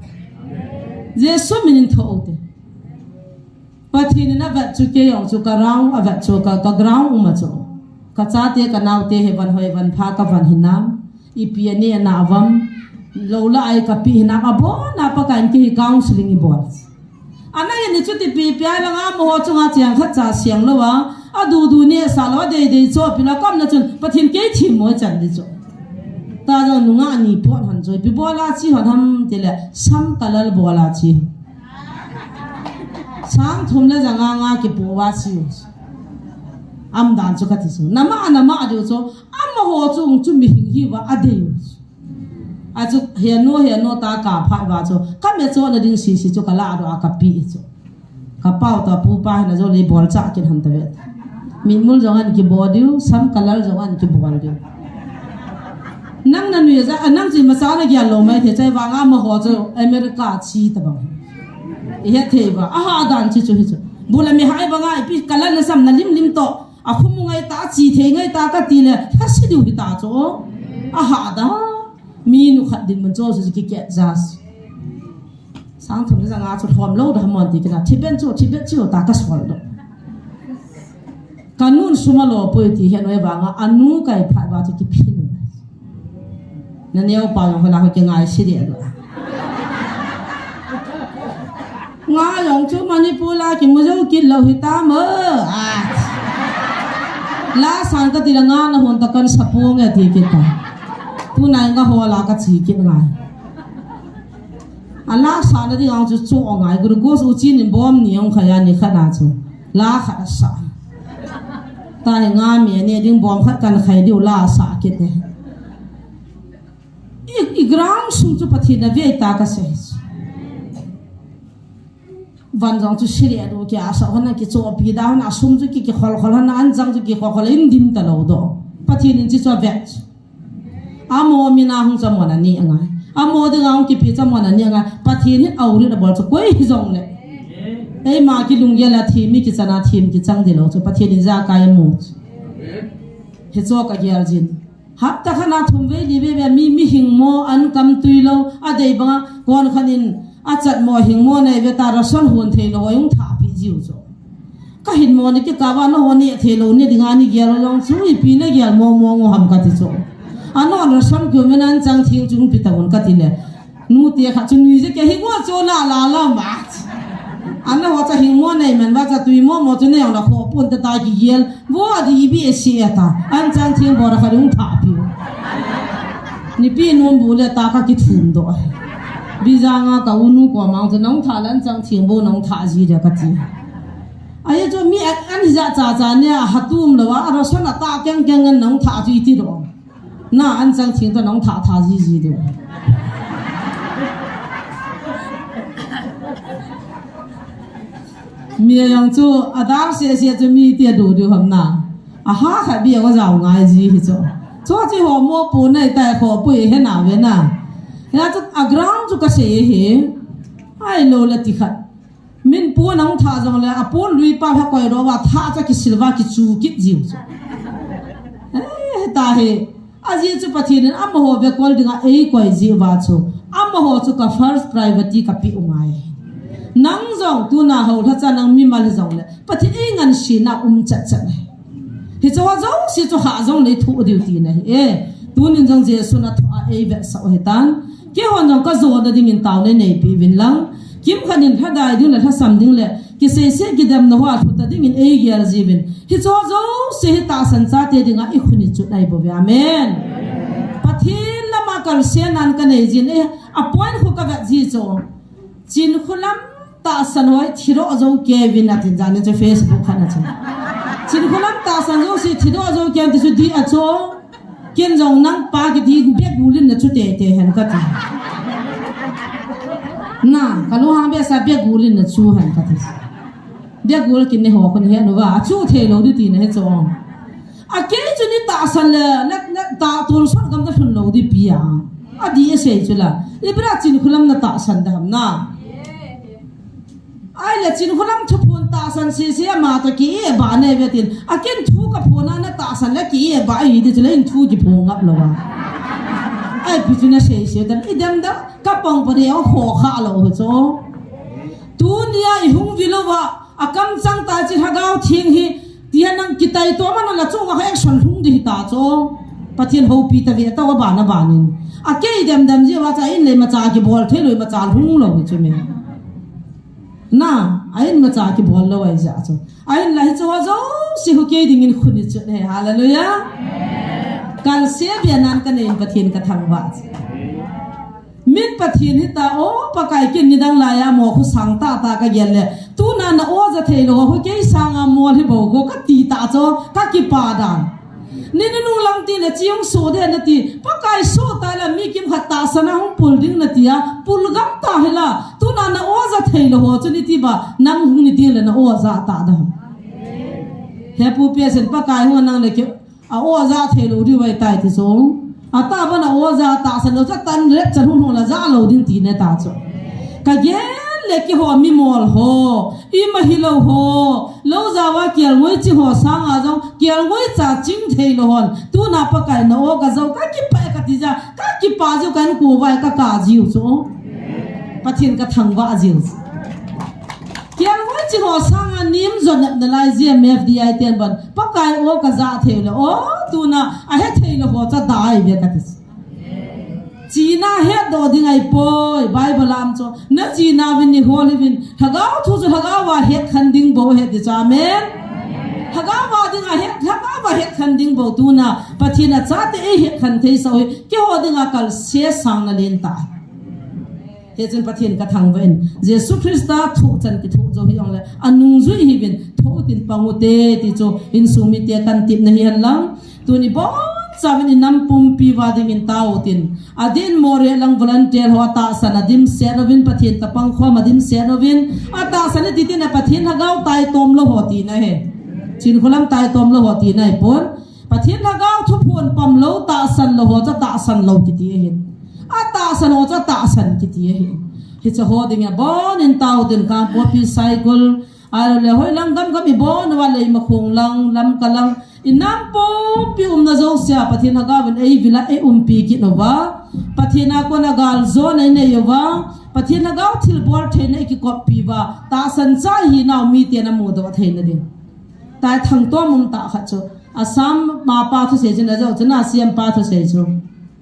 Jesu min in thoh u te. Pathen in avet chu kei jong chu ka ground, avet chu ka, ka ground um a chu. Ka chate ka naote hi van hoi van pha ka van hinam. Ipi aneh ana uvam. Lou la ai ka pe hinam. Abon a Pakai in kei hi counseling ibol. Ana hin ni chuti pipi a langa amaho chunga cheng khat cha seng lou a, adudu nehsah lou a, deidei chopi lou a, ka umna chun Pathen kei themmo chan ding chu. Ta jong nungah ni pot hon chu, ipi bol a che hon ham tile, sam kalal bol a che. Sang thum le ja nga nga kipo uva che u. Umdan chu kati chu. Nama, nama diu chu, amaho chu, chu mihing hiuva adei u chu. Achu, henu, henu ta ka phat uva chu. Ka me chu na ding sisi chu ka ladoh a ka pe chu. Ka pau ta pu pa hina jo le bol cha kin ham ta ve. Mitmul jong an kibol diu, sam kalal jong an kibol diu. Nang na nui ja, nang chi masa na gel lou mai thei chai vanga amaho chu America che ta bang. Ihet thei uva, aha dan chi chu hi chu. Bula mi hai banga ipi kalal na sam na lim lim to. A khum ngai ta, chi thei ngai ta ka ti le, ha si diu hi ta chu. A ha da. Mi nu khat din man chu su ki ke ja. Sang thum ja nga chu thom lo da mon ti kina. Thi ben chu, thi ben chu ta ka sol do. Ka nun suma lo poi ti he noi vanga, a nu kai pha va chu ki phin. Na neo pa yong hona ho ki ngai si de do. Nga yong chu Manipur la ki mu jo ki lo hi ta mo. Ah. La sang ka ti la nga na hon ta kan sa po nge ti ki ta. Tu nai nga ho la ka chi ki ngai. A la sa na di ang chu chu o ngai. Guru gos u chin in bom ni ong kha ya ni kha na chu. La kha sa. Ta he nga mi ne ding bom khat kan khai diu la sa ki te. I, i ground sum chu Pathen na ve ta ka se. Van jong chu siri adu ki a sa hona ki cho pi da hona sum chu ki, ki khol khol hona an jang chu ki khol khol in dim ta lo do. Pathen in chi cho ve. Amo mi na hung cha mo na ni angai. Amo ding a hung ki pi cha mo na ni angai. Pathen hi au ri na bol chu koi hi jong le. Ei ma ki lung ya la thi mi ki chana thim ki chang di lo chu Pathen in ja kai mu. He cho ka gel jin. Hapta khat na thum vei li vei vei mi, mi hing mo an kam tui lo, a dei banga kon khat in a chat mo hing mo nei ve ta ration hun thei lo, hung tha pi jiu chu. Ka hin mo ni ki ka va na ho ni thei lo ni dinga ni gel lo jong chu i pi na gel mo mo ngo ham ka ti chu. A non ration ku me nan chang thing chung pi ta ngun ka ti le. Nu te kha chu nui je ke hi ngo chu na la la ma. Ana ho cha hing mo nei man va cha tui mo mo chu nei na kho pun ta ta ki gel. Vo a di bi e si e ta. An chang thing bo ra kha dung tha pi. Ni pi nun bu le ta ka ki thum do. Bi ja nga ka u nu ko mang chu nong tha lan chang thing bo nong tha ji de ka ti. Ai chu mi an, an ja cha cha ne a ha tum lo a ration a ta keng keng an nong tha ji ti do. Na an chang thing ta nong tha tha ji ji de. Mi a yang chu a dar se se chu mi ti a du du ham na. A ha kha bi a ga jao ngai ji hi chu. Chu chi ho mo pu nai tai kho pu he na ve na. Ya chu a ground chu ka se he. Ai lo la ti khat. Min pu nang tha jong le a pu lui pa ha koi ro wa tha cha ki silva ki chu kit ji chu. Eh ta he. A ji chu Pathen in amaho ve kol dinga ei koi ji va chu. Amaho chu ka first priority ka pi u ngai. Nang jong tu na ho la cha nang mi mal jong le. Pathen ei ngan si na um chat chat le. Hi chu ho jong si chu ha jong le thu diu ti na hi. Eh, tu nin jong Jesu na thu a ei ve sa o he tan. Ke hon jong ka jo na ding in tau le nei pi vin lang. Kim khan in hla dai ding le hla sam ding le. Ki sei se ki dem na ho a thu ta ding in ei gel ji vin. Hi chu ho jong si hi ta san cha te dinga i khuni chu dai bo ve. Amen. Pathen lama kal se nan ka nei jin e. A point khu ka vet ji chu. Chin khulam tahsan hoi, thiro jo Kevin a tin jani chu Facebook khan a chu. Chin khulam tahsan jo si thiro jo Kevin ti chu di a chu. Ken jong nang pa ki di bek gulin na chu te te hen ka ti. Na, ka lu hang be sa bek gulin na chu hen ka ti. Bek gul kin ne ho kun he no va, a chu the lo di ti na he chu. A kei chu ni tahsan le, na, na ta tun sot gam ta thun lo di pi a. A di a sei chu la. I bra chin khulam na tahsan da ham na. Ai le chin khulam thu phun tahsan si si ama ta ki e ba ne ve tin. A ken thu ka phun a na tahsan le ki e ba ai di chu le in thu ki phun ngap lo wa. Ai pi chu na sei sei dan i dem da ka pang pa de o kho kha lo ho chu. Tu nia i hung vi lo wa. A kam chang ta chi Lhagao Theng hi, ti a nang kitai to ma na la chu ma action lhung di ta chu. Pathen hopi ta ve ta wa ba na ba nin. A kei dem dem ji wa cha in le ma cha ki bol the loi ma cha lhung lo chu me. Na, a in ma cha ki bol lo ai ja chu. A in la hi chu wa jo si hu kei ding in khuni chu ne. Hallelujah. Kan se bia nan ka nei Pathen ka thangvah. Min Pathen hi ta o, Pakai ken ni dang lai a mo khu sang ta ta ka gel le. Tu na na o ja thei lo, khu kei sang a mo hi bo ko ka ti ta cho, ka ki pa dan. Ni ni nung lang ti le chiung so de na ti, Pakai so ta la mi kim khat tahsan a hung pul ding na ti a, pul gam ta hi la. Tu na na o ja thei lo ho chu ni ti ba, nang hung ni ding le na o ja ta da. He pu pe sen Pakai hung nang le ki A oja thei lo diu vai tai ti song. A ta ban a oja tahsan lo cha tan rep cha hun hon la ja lo ding ti ne ta chu. Ka gel le keiho mimol ho, ima hilou ho, lou jaova kelngoi ching ho sanga jong kelngoi cha ching thei lou hon, tuna Pakai na o kajou kakipah e kati jeh a, kakipah jiu kahin kou vai kaka jiu chu. Pathen kathangvah jiu. Kelngoi ching ho sanga nim jo nat nalai G M F D I ten ban Pakai o kaja thei le o, tuna ahethei lou ho cha dai ve kati. China hetdoh ding ahipoi, Bible a um chu. Nachina uvin, nihol uvin, lhagao thu chu lhagao a hetkhen ding bou ahi ti chu, amen. Lhagao a dinga het, lhagao a hetkhen ding bou tuna Pathen a chate eihetkhen thei sah u hi, keiho dinga kalse sangna len tah. Hichun Pathen kathangvah in, Jesu Christa thoh chan kithoh jou hijongle, anungjui hih uvin, thoh utin pang ute, ti chu insung mite kahin tepna hihen lang. Tuni bonchauvin inam pumpi uva dingin tao utin. Adin Moreh lang volunteer ho atahsan a dimset uvin, Pathen tapang khom a dimset uvin. Atahsan iti tina Pathen lhagao taitom lou ho tina ahi. Chinkholam taitom lou ho tina ahipon. Pathen lhagao thuphon pom lou, tahsan lou ho chu tahsan lou kiti ahin. Atahsan ho chu tahsan kiti ahin. Hiche ho dinga abonin tao utin Kangpokpi, Saikul, ahilou le hoilang gam gam ibon uva Leimakhong lang, Lamka lang, inam pumpi umna jousea Pathen lhagao vin eivil a eiumpi kit uva. Pathen a kona galjona inei uva. Pathen lhagao thilbol theina ikikoppi uva. Tahsan cha ihinau miten amudoh theina ding. Tua thangtom um tah khat chu. Assam ma pa thusei chu najou chu, na C M pa thusei chu.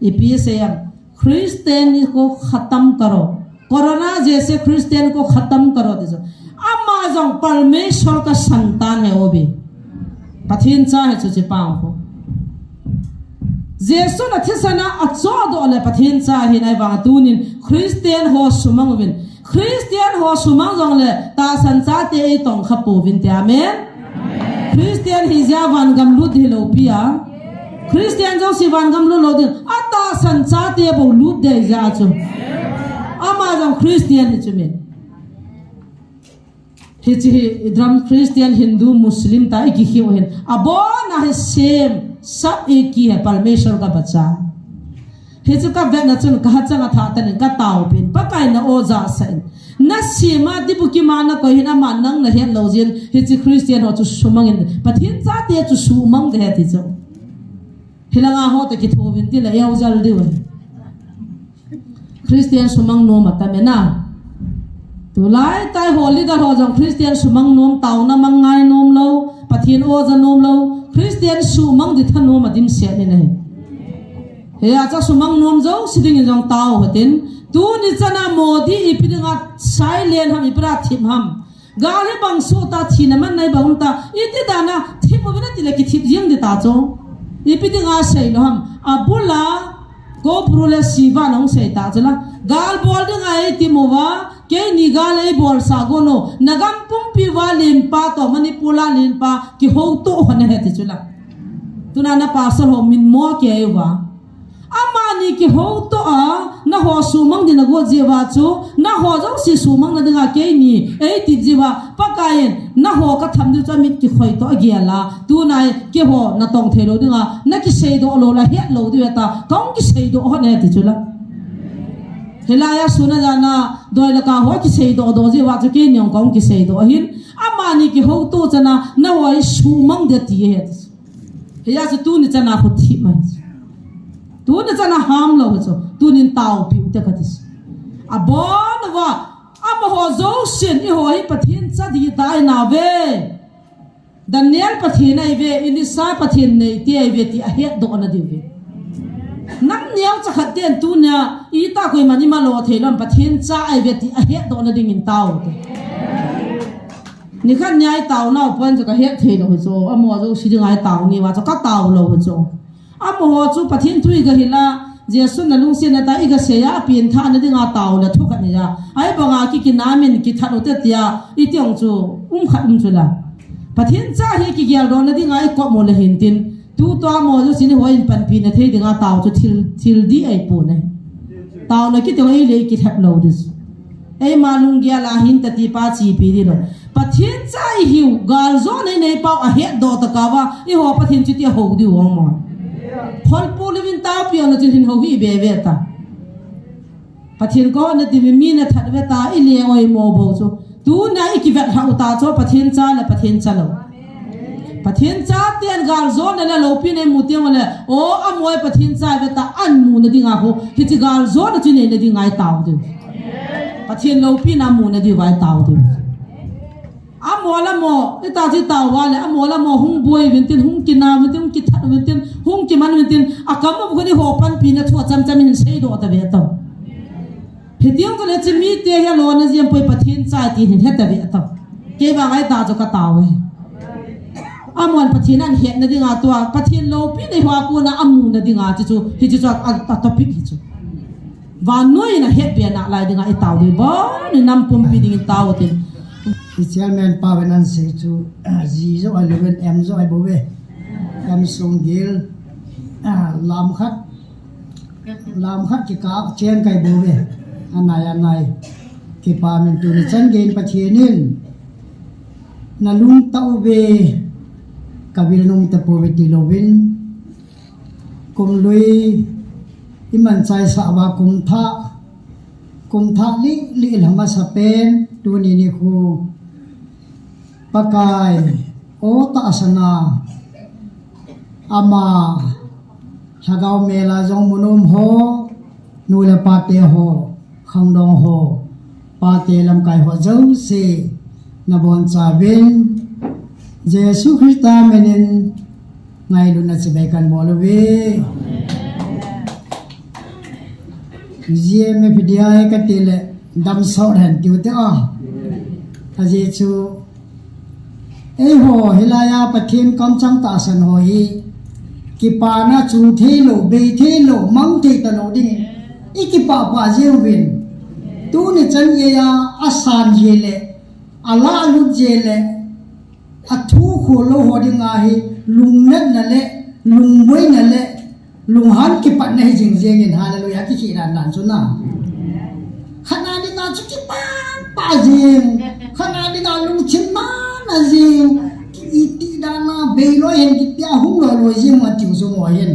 Ipi asei em? Christian को खत्म करो। कोरोना जैसे क्रिश्चियन को खत्म करो ti chu. Ama jong Parmeshwar ka Satan ahi o ve. Pathen cha ahi chu chi pang ko. Jesu na thisan a achohdoh le Pathen cha ahi nai vang tunin Christian ho sumang uvin. Christian ho sumang jongle tahsan chate eitongkha pouvin te, amen. Christian hijeh a vangam lut hilou pi a. Christian jouse vangam lut lou ding. Atahsan chate bou lut ding jeh a chu. Ama jong Christian hi chu min. Hiche hi drum Christian, Hindu, Muslim ta ikikhiu hin. Abona hi same, सब एक ही है, परमेश्वर का बच्चा. Hichu kavetna chun kahachang a thah tan in kataopin, Pakai na o jahsah in. Nasima dibu kima nakoi hin ama nang nahet lou jin, hiche Christian ho chu sumang in. Pathen chate chu sumang ding ahi ti chu. Hilanga ho toh kithouvin tile eujal diu. Christian sumang nom atam e na. Tulai tai ho leader ho jong Christian sumang nom, taona mang ngai nom lou, Pathen o ja nom lou, Christian sumang di thanom adimset in ahi. Hia chu sumang nom jouse dingin jong tao hitin. Tuni chana Modi ipi dinga silent ham, ipi dinga thip ham. Gal hi bang soh ta, thina man nai bang um ta, iti dana thip uvin atile kithip jeng ding ta chu. Ipi dinga seilou ham. Abul a, Kopru le Sivan ahung sei ta chu la. Gal bol dinga eiti uva, keini gal eibolsah gon u. Nagam pumpi uva lenpa toh, Manipur a lenpa, kihoutoh hon ahi ti chu la. Tuna na pastor ho min mo kei uva. Amani kihoutoh a, naho sumang ding nagot jeh uva chu, naho jouse sumang na dinga keini eitip jeh uva, Pakai in, naho katham diu chu amit kikhoi toh agel a, tunai keiho natong thei lou dinga, nakiseidoh lou la het lou diu ahi ta, kahung kiseidoh hon ahi ti chu la. Hilai a sun a jana, doi le ka ho kiseidoh doh jeh uva chu keini jong kahung kiseidoh ahin, amani kihoutoh chana, naho hi sumang ding ti ahi ti chu. Hia chu tuni chana khu thip mai. Tuni chana ham lou chu. Tunin taopiu te kati. Abon uva, amaho jousen eiho hi Pathen cha ding tah inauve. Daniel Pathen ahiuve, Elisha Pathen neite ahiuve ti ahetdoh na diuve. Nam neocha khat ten tunia, ita koiman ima lo thei lou ham Pathen cha ahiuve ti ahetdoh na dingin tao te. Nikhat nia itaonau pon chu kahet thei lou hi chu, amaho jouse dinga itao ni uva chu katao lou hi chu. Amaho chu Pathen thu igahil a, Jesu nalungsetna tah igasei a, apenthahna dinga tao le thu khat ahi a. Ahivanga kikinamin kithat ute tia, iti jong chu um khat um chu la. Pathen cha hi kigeldohna dinga ikop mo le hintin. Tutua amaho jousen eiho in panpina thei dinga tao chu thil, thil dih ahipon ahi. Taona kiti ho eile ikithat lou ding chu. Eima lunggel a hin tatipa chepi ding lou. Pathen cha ihiu, galjona inei pau ahetdoh tokah uva, eiho Pathen chuti ahou diu ham mo. Kholpul uvin taopiu na chu hin hou hih bebe ta. Pathen kaho nati mi, mi nathat ve ta, ile oimo bou chu. Tuna ikivet lhah u ta chu, Pathen cha le Pathen cha lou. Pathen chaten galjona le loupina imu teng uleh, o, amahon Pathen cha ve ta, amu nading a khu, hiche galjona chu nei nading a itao diu. Pathen loupina mu nadiu va itao diu. Amaho le amaho, ita chu itao va le, amaho le amaho hung boi uvin tin, hung kinah uvin tin, hung kithat uvin tin, hung kiman uvin tin, akam a khu iho panpina thu achamcham in seidoh ta ve tao. Hiti jong chule hiche mite hi alona jeng poi, Pathen cha ti hin heta ve tao. Kei vang a ita chu katao e. Amahon Pathen ahin het nading a tua, Pathen loupina iho a kona amu nading a chu chu, hiche chu a, a, a topic hi chu. Vannoi in ahetbe nalai ding a itao diu bou, ni nam pumpi ding in tao tin. I chairman pa ven an sei chu, ah, ji jo a lou ven, em jo a bou ve. Em sung gil, ah, lam khat, lam khat kikah cheng kai bou ve. Anai, anai. Kipa min tuni chan gei in Pathen in. Na lung tao ve, ka vil nung tapou ve ti louvin. Kum lui, iman chaisah uva kum thah, kum thah lih lih lha masa pen, tuni nikho. Pakai, o tahsan a, ama, lhagao mel a jong mun um ho, nu le pate ho, khangdong ho, pate lamkai ho jouse, nabonchauvin, Jesu Christa min in ngailutna chibai kahin bol uve. G M F D I kati le damsot hen tiu te a. Ajeh chu eiho hilai a Pathen kamchang tahsan ho hi kipana chung thei lou, bei thei lou, mang thei talou ding in i kipah pah jeng uvin. Tuni chan gei a asan jeh le, alah lut jeh le, athu khol lou ho ding a hi lungnatna le, lungboina le, lunghan kipatna hi jing jeng in, hallelujah, kikhih dan dan chu na. Khat na ding a chu kipah pah jeng, khat na ding a lungthim man a jeng, ki iti dan a bei loi hen kitia hung loi loi jeng ma tiu chu mo hen.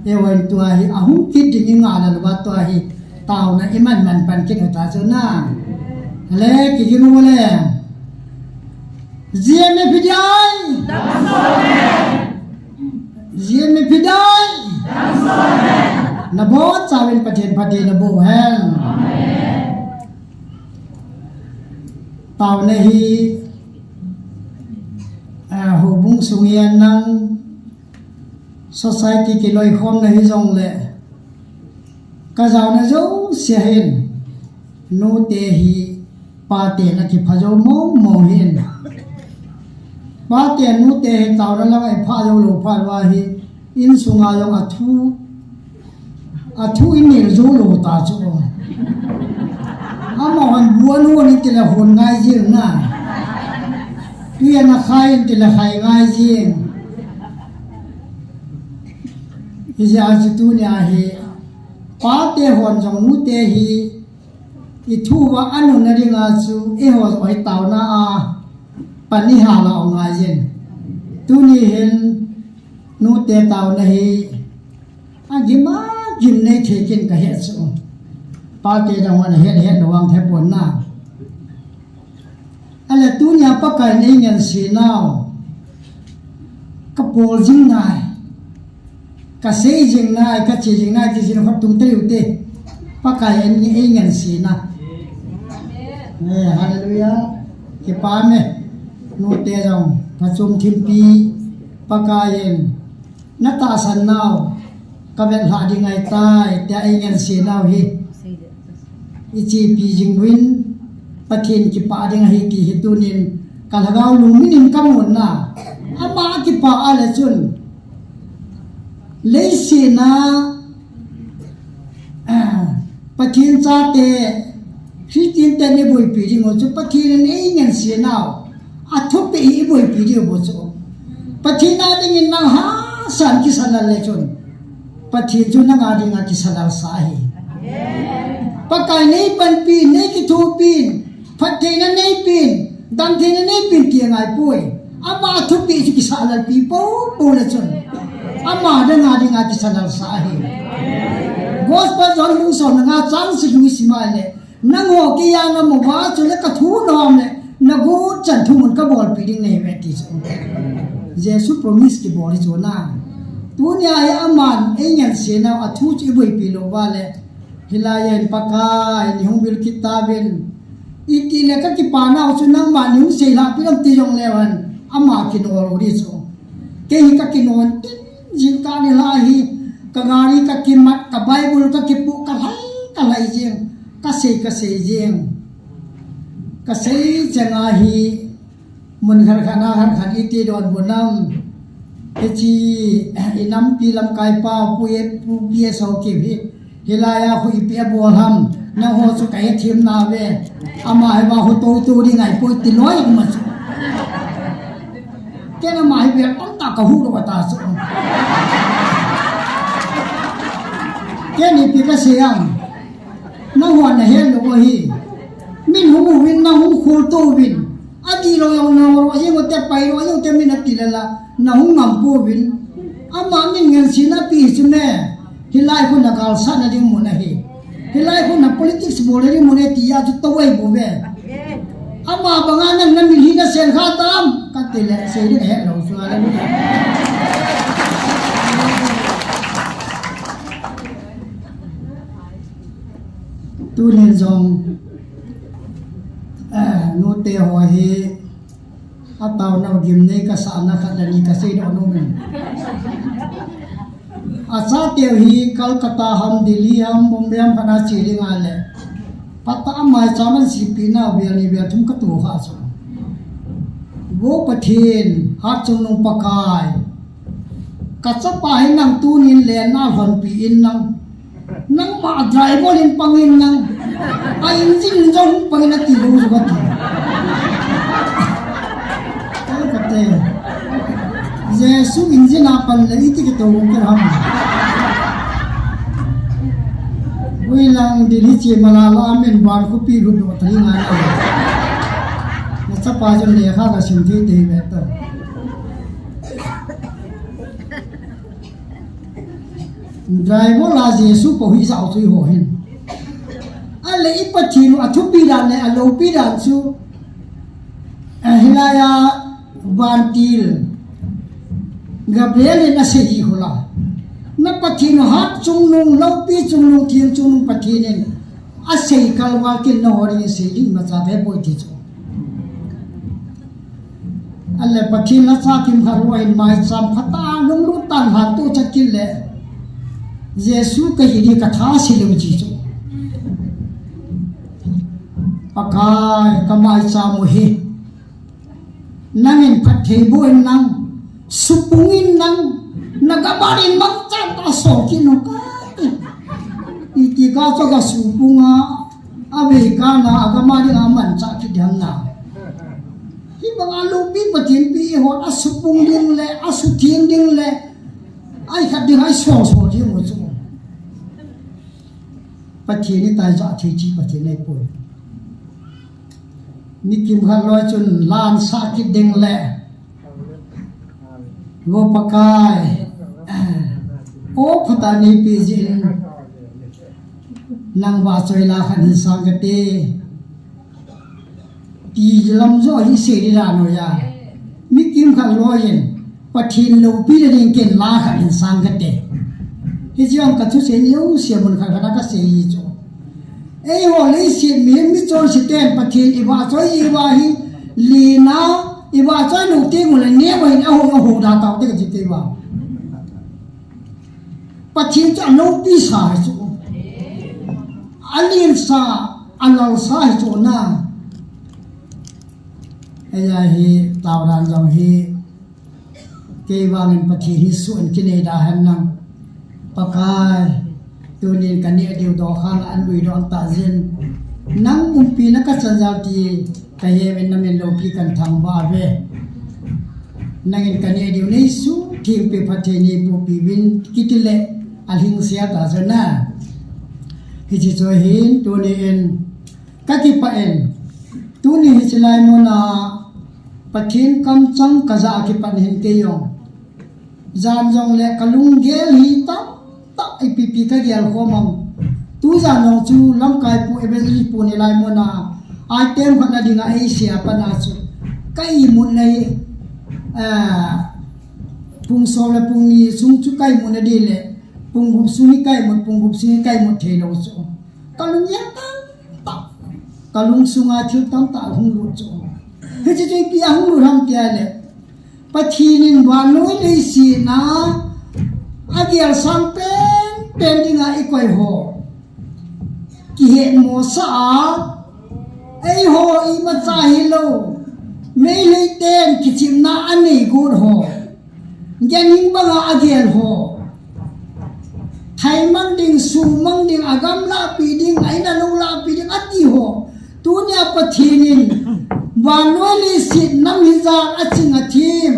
Eiho hin tua hi ahung kit ding i ngah lou va tua hi taona i man man pan kit u ta chu na. Le kigin u le. G M F D I. G M F D I. Nabonchauvin Pathen phatthei naboh hen. Taona hi, ah, houbung sung hi nang society kiloikhomna hi jong le, ka jaona jouse hin, nute hi, paten akipha jou mong mong hin. Paten nute hi taona lang a ipha jou lou phat uva hi, insunga jong athu, athu inel jou lou ta chu. Amahon bu anu ni ti le hon ngai jing na. Tui ana khai in ti le khai ngai jing. Hijeh a chu tunia hi, pate hon jong nute hi, i thu uva anunna dinga chu eiho jong hi taona a pan i hal a um ngai jin. Tuni hin nute taona hi agim a gim nei thei kin ka he chu. Pate dang hon het het lou vang the pon na. Ale tunia Pakai in ei ngense nau. Ka bol jing nai. Ka sei jing nai, ka che jing nai, ti jing khat tung tei u te. Pakai in ei ngense na. Eh, hallelujah. Kipa me. Nute jong, phachom thimpi. Pakai in. Na tahsan nau, ka vet lhah ding ahi tai, tia ei ngense nau hi. I chepi jing uvin, Pathen kipah ding ahi ti hi tunin, ka lhagao lungmin in ka mun na. Ama kipah a le chun. Leiset a, Ah, Pathen chate, Christian te nei boipi ding u chu Pathen in ei ngense nau. A thupeh hi i boipi diu bou chu. Pathen a dingin nang hahsa in kisa lal le chun. Pathen chu nang a dinga kisa lal sa ahi. Pakai nei panpi, nei kithopi, phattheina nei pen, damtheina nei pen ti angai poi. Ama thupeh chu kisa lal pi pou pou le chun. Ama dang a dinga kisa lal sa ahi. Gospel John bung som le nga chang sagi sim a le, nangho kei a namu uva chule ka thu nom le, na guchan thumun ka bolpi ding nahi uve ti chu. Jesu promise kibol hi chu na. Tunia hi aman ei ngansena a thu chu i boipi lou uva le, hilai a hin Pakai, nei hung vil kit tauvin. Itile ka kipanau chu nangman nei hung seilhah pi lam ti jong leu hen, ama kinol u di chu. Kei hi ka kinon tin, jingkah nilhah hi, ka gari ka kimat, ka Bible ka kipuh, ka lhai, ka lhai jing, ka sei, ka sei jing. Ka sei cheng a hi, mun khat khat na khat khat iti donbut nam. Hiche, i nampi lamkai pa, Pu E, Pu P S Haokip hi, hilai a khu ipi abol ham, nangho chu ka hethem nauve. Ama hi va khu tou tou ding ahipoi ti loi um a chu. Ken ama hi vel tamtah ka huh lou ata chu. Ken ipi ka sei am. Nangho na het lou u ahi. Min hung uvin, na hung khol to uvin. Adih lou jong na ro jeng u te, pai lou jeng u te, min ati le la, na hung ngam pouvin. Ama min ngansena pi hi chu me. Hilai khu na galsatna ding mun ahi. Hilai khu na politics bolna ding mun ahi tia chu tou ahi bouve. Ama banga nang na min hi na sel kha tam. Ka ti le, sei ding ahet lou chu, hallelujah. Tunin jong, eh, nute ho hi, ataonau gimnei kasahna khat le ni kasei doh nom in. Achateu hi Calcutta ham, Delhi ham, Bombay ham khat a che ding a le, phatah a maicham ahin sempeh nau vel ni vel thum ka toh kha chu. Vo Pathen, Hatchungnung Pakai, ka chapa hi nang tunin lenna lhonpi in nang. Nangma driver in pang in nang. A engine in jong pang in ati lou chu kati. Ai kate. Jesu engine a pan le iti kito kir ham. Ui lang Delhi che Malala amen ban khopi lut doh tari ngai. Na chapa jong lekha kasim thei thei ve ta. Driver la Jesu pou hi jao chu eiho hin. Ahile i Pathen u athupi dan le aloupi dan chu, eh, hilai a vantil Gabriel in asei hi khu la. Na Pathen u Hatchungnung, loupi chungnung, theng chungnung Pathen in asei kalval ken nangho dingin sei ding imacha ve poi ti chu. Ahile Pathen lhacha kimkhat lou hin maicham phatah a lunglut tah in lhan toh chat kit le, Jesu kahi di katha ase lou ji chu. Pakai, ka maicham u hi nangin phatthei boh in nang, supung in nang, na gam a ding mangcha tah a sol kit nung kati. Iti kah chu ka supung a, avei kah na, agam a ding a manchah kit ding ham na. Hibang a loupi Pathen pi eiho asupung ding le, asutheng ding le, ai khat ding a isol sol ding u chu. Pathen itai jat thei chi Pathen ahipoi. Mi kimkhat loi chun lansah kit ding le, Vo Pakai, o phatah a neipe jeh in, nang vahchoi la khat hin sang kate. Ti lam joh hi sei di dan u ahi. Mi kimkhat loi in, Pathen loupina ding ken la khat hin sang kate. Hiche jong ka thusei in jouse mun khat khat a kasei hi chu. Eiho leiset mihem michonse ten Pathen ivahchoi jiu va hi, lena, ivahchoi lou teng ule neo in ahou, ahou da taute kati te va. Pathen chu aloupi sa hi chu. Alensa, alalsa hi chu na. Eia hi, taodan jong hi. Kei vangin Pathen hi suh in kinei da hen lang. Pakai, tunin kaneh diu dokhang a anlui doh tah jin. Nang umpina kachan jal ti kaheuvin, namin loupi kahin thangvah uve. Nangin kaneh diu neisuh thengpi phatthei neipohpi uvin kiti le alhingset ta chu na. Hiche chu ahin tunin kakipah in. Tuni hiche lai muna Pathen kamchang kajah a kipat hin kei jong. Jan jongle kalunggel hi tamtah Ipi ipi ka gel khom am. Tujan jong chu lamkai pu evangelist pu ni lai muna item khat na dinga eisei a pat na chu ka imut na hi, ah, pung som le pung ni sung chu ka imut na di le pung gup sung hi ka imut, pung gup sung hi ka imut thei lou chu. Ka lung ya tam tah, ka lung sunga thil tam tah hung lut chu. Hiche chu ipi a hung lut ham tia le, Pathen in vannoi leiset a agel sang pen pen dinga ikoi ho kihet mo sa a, eiho imacha hilou, Meitei ten kichimna anei got ho, ganhing banga agel ho, thai mang ding, su mang ding, agam lahpi ding, a in a lou lahpi ding ati ho, tunia Pathen in vannoi leiset nam hijat a ching a thim,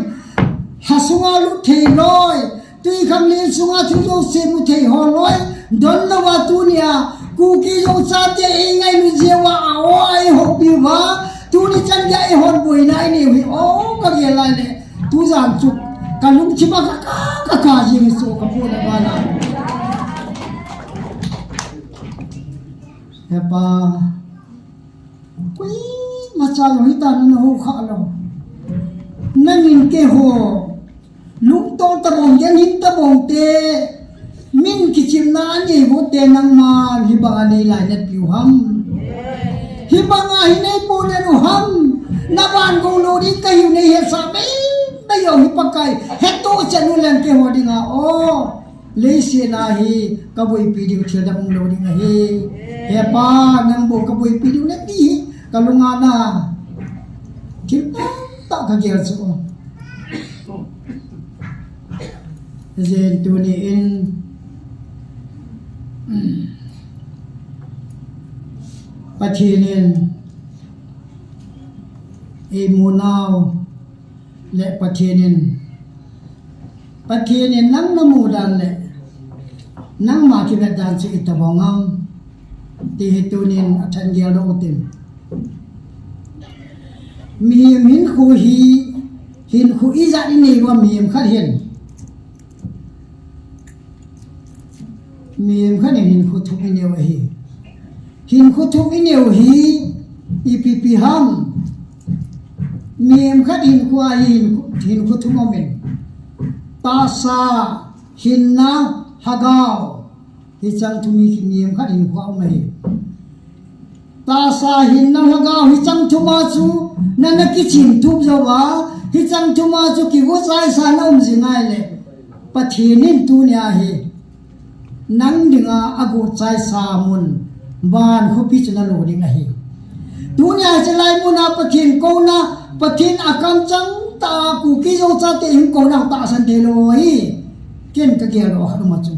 lha sunga lut thei loi, twikhanglen sunga thil jouse mu thei ho loi, don louva tunia Kuki Zo chate eingailu jeh uva a o a eihoupi uva, tuni chan geiya eihon boina inei u hi o ka gel lai le. Tujan chu ka lungthim a ka ka, ka ka jing hi chu ka pu le pa la. He Pa, koimacha jong hitia na hou kha lou. Nangin keiho lungtol tabang, ganhing tabang te, min kichimna anei got te nangman hibanga nei lainat piu ham. Hibanga hi nei ponat u ham. Na van gou lou ding kahiu nei hetsah mai mai jong hi Pakai hettoh chan u leng keiho dinga o, leiset a hi ka boipi diu thil dang um lou ding ahi. He Pa, nang bou ka boipi diu nati hi ka lunga na thil tamtah ka gel chu. Hijeh in tuni in Pathen in eimu nau le Pathen in, Pathen in nang na mu dan le nangma kivet dan chu itobang ham ti hi tunin athan gel doh utin. Mihem hinkho hi, hinkho ijat inei uva mihem khat hin, mihem khat hin hinkho thum inei u ahi. Hinkho thum inei u hi ipi ipi ham? Mihem khat hinkho a hi hinkho, hinkho thum aumin. Tahsa, hinna, lhagao. Hicheng thum hi mihem khat hinkho a um ahi. Tahsa, hinna, lhagao hicheng thum a chu na, na kichim thup jou a, hicheng thum a chu kigo chaisa na um jing ngai le. Pathen in tunia hi nang dinga ago chaisa mun van khopi chu na lo ding ahi. Tunia hiche lai muna Pathen kouna, Pathen akamchang tah a Kuki Zo chate hung kouna tahsan thei lou hi. Ken ka gel lou khat um a chu.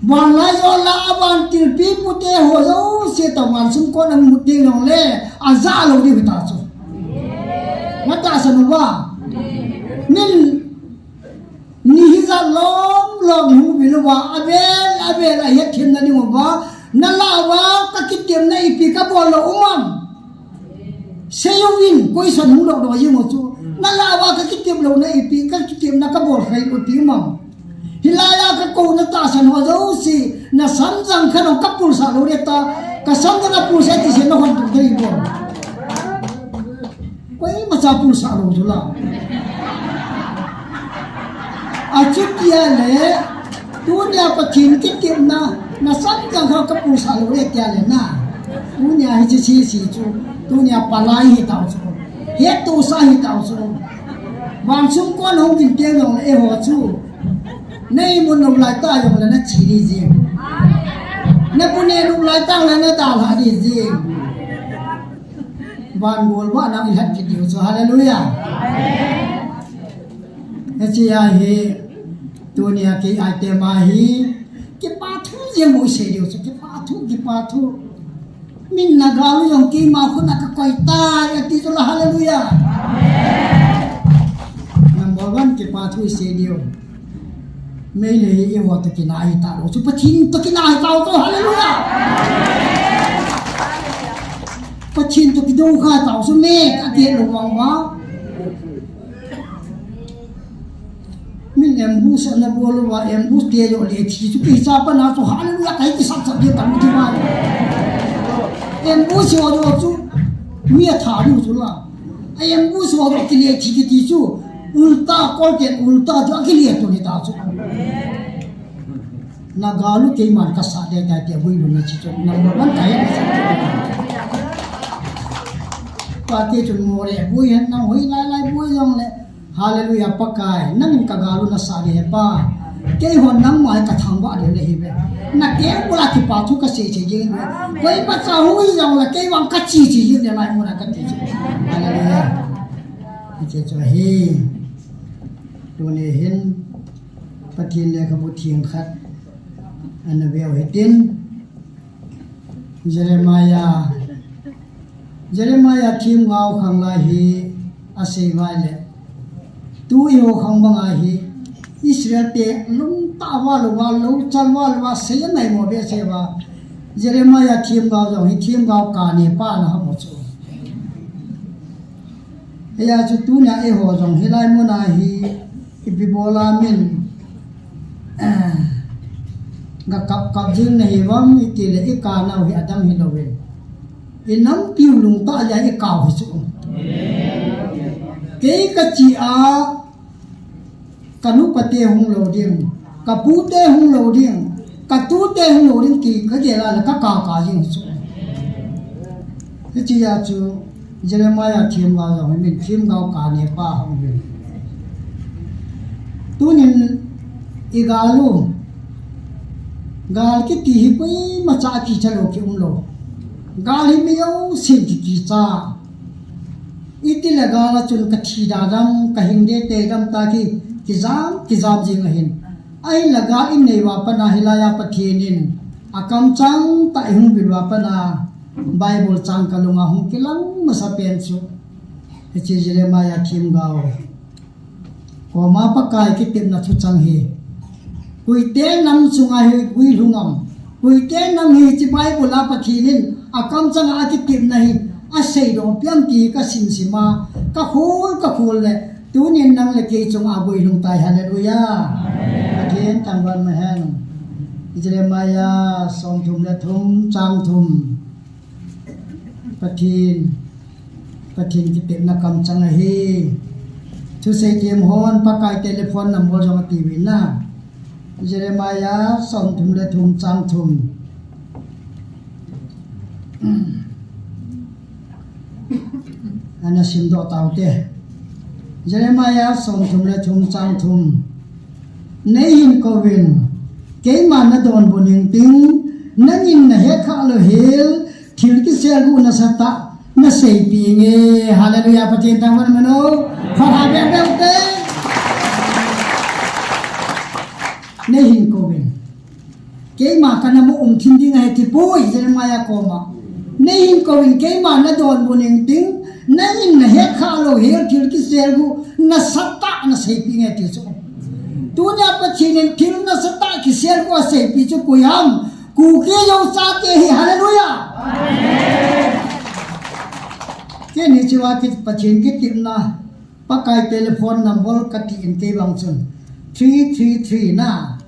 Van lai jo la a van tilpi pute ho jouse toh van sung kon a mu ding jong le, aja lou ding ta chu. Nga tahsan uva. Min ni hijat lom lom hung vil uva, avel avel a het thim na ding uva, na lah uva ka kitepna ipi ka bol lou um am. Sei uvin, question hung doh doh jing u chu. Na lah uva ka kitep louna ipi, ka kitepna ka bol khai u ipi um am. Hilai a ka kouna tahsan ho jouse, na samjang khat jong ka pulsah lou ding ta, ka samjang a pulsah ti se na hon tu dei bol. Koimacha pulsah lou chu la. Achuti a le, tunia Pathen kitepna, na samjang khat ka pulsah lou ding tia le na. Tunia hiche sese chu, tunia palai hi tau chu. Hettohsa hi tau chu. Van sung kon hung vin teng jong le eiho chu. Na imut nop lai tah jong le na che ding jing. Na bu neh nop lai tah le na dalha ding jing. Van gol vah nang ilhat kit diu chu. Hallelujah. Hiche a hi, tunia kei item a hi, kipa thu jeng bou isei diu chu, kipa thu, kipa thu. Min na gal u jong keima khut a ka koi tai, ati chu la, hallelujah. Number one, kipa thu isei diu. Meitei hi eiho toh kinah ahi talou chu, Pathen toh kinah ahi talou chu, hallelujah. Pathen toh kidou kha talou chu, me, ati lou vang uva. Min Ambush ana bol uva, ambush te jo le thi chu kicha pa na chu hallelujah kai ki sap sap je tam ti ba. Ambush jo jo chu mi a tha ru chu la. A ambush jo jo ki le thi ki ti chu ulta kol ke ulta chu a ki le tu ni ta chu. Na galu keiman ka sa de ta te bui lu na chi chu na man kai ka sa. Pa te chu mo le bui han na hoi lai lai bui jong le. Hallelujah, Pakai, nangin ka galu na sa de he pa. Kei hon nangma ka thangvah de le hi ve. Na kei bula kipa thu ka sei sei jing ve. Koima cha hui jong la kei vang ka chi chi jing le lai muna ka ti chi. Hallelujah. Hiche chu hi. Tuni hin Pathen lekhabu theng khat ana veu hitin. Jeremiah, Jeremiah themgao khang lai hi asei vai le. Tu eiho khang banga hi Israel te lungtah val uva, louchal val uva, sei anai mo be sei uva. Jeremiah themgao jong hi themgao kane pa ana ham u chu. Hia chu tunia eiho jong hilai muna hi ipi bola min, eh, ga kap kap jing na hi vam iti le i kanau hi adam hi louvin. I nampiu lungtah a i kau hi chu. Kei ka chi a Ka nupa te hung lou ding, ka pu te hung lou ding, ka tu te hung lou ding ti ka gel a le ka ka ka jing chu. Hiche a chu Jeremiah themgao jong hi min themgao kane pa hung hin. Tunin i gal u, gal kiti hi koima cha kicha lou ki um lou. Gal hi mi jousen ki kicha. Iti le gal a chun ka thi da dam, ka hing de te dam ta ki, kijam, kijam jing ahin. Ahin le gal i nei uva pana hilai a Pathen in, a kamchang tah i hung vil uva pana, Bible chang ka lunga hung kilang masa pen chu. Hiche Jeremiah themgao. Koma Pakai kitepna thuchang hi. Koite nam chunga hi guilhung am. Koite nam hi hiche Bible a Pathen in a kamchang a kitepna hi asei doh piam ti ka simsim a, ka khol, ka khol le. Tunin nang le kei chunga guilhung tai, hallelujah. Pathen thangvah ma hen. Jeremiah som thum le thum, chang thum. Pathen, Pathen kitepna kamchang ahi. Thusei them hon Pakai telephone number jong ati uvin na. Jeremiah som thum le thum chang thum. Ana simdoh taute. Jeremiah som thum le thum chang thum. Nei hin kouvin, keiman na donbut ning ting, nangin na hetkhah lou hel, thil kiselguh nasatah, na seipeh inge. Hallelujah, Pathen thangvah in mano. Khat ha beng beng te. Nei hin kouvin. Keima ka nam a um thim ding ahi ti poi, Jeremiah koma. Nei hin kouvin keima na donbut ning ting, nangin na hetkhah lou hel thil kiselguh nasatah na seipeh inge ti chu. Tunia Pathen in thil nasatah kiselguh aseipeh chu koi ham? Kuki Zo chate hi, hallelujah. Amen. Kei ni chu a ki Pathen kitepna. Pakai telephone number kati in kei vang chun three three three na.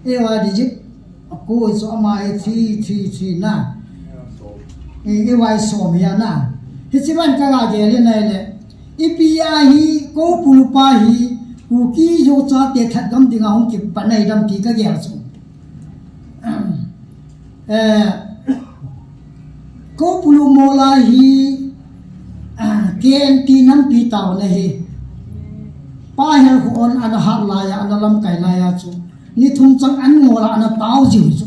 Eiho a digit a ko chu ama hi three three three na. E, eiho a som hi a na. Hiche vang ka ga gel in ahile. Ipi a hi Koupulu pa hi Kuki Zo chate that gam dinga hung kipan ahi dam ti ka gel chu. Eh, Koupulu mola hi, ah, K N T nampi taona hi. Pa hel khu on ana hat laiya, ana lamkai laiya chu. Ni thum chang an ngol a ana tao jiu chu.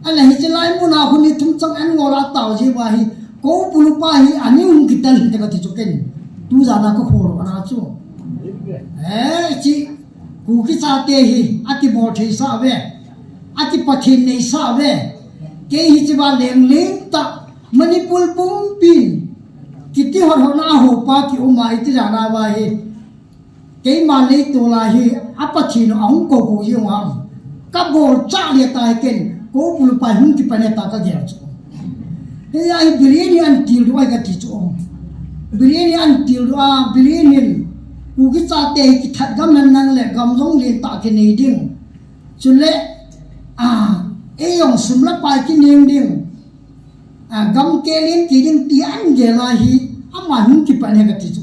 Ana hiche lai muna khu ni thum chang an ngol a tao jiu va hi. Koupulu pa hi ani hung kitel hi te ka ti chu ken. Tu jana ka khol ana chu. Eh, chi Kuki chate hi, akibol thei sah ve, akipathen nei sah ve. Kei hiche va leng leng tah, Manipur pumpin, kiti hot hot na a hopa ki um a iti jana va hi. Keima leitol a hi, a Pathen u ahung kou kou jing u ham. Ka bol chah le tai ken, Koupulu pa hung kipan e ta ka gel chu. Hia hi Biren hi an til doh ai ka ti chu. Biren hi an til doh a, Biren hin. Kuki chate kithat gam hen lang le gam jong lentah kinei ding. Chule, a, ei jong sum le pai kinei ding. A, gam kelin kei ding ti ahin gel a hi, ama hung kipan ahi kati chu.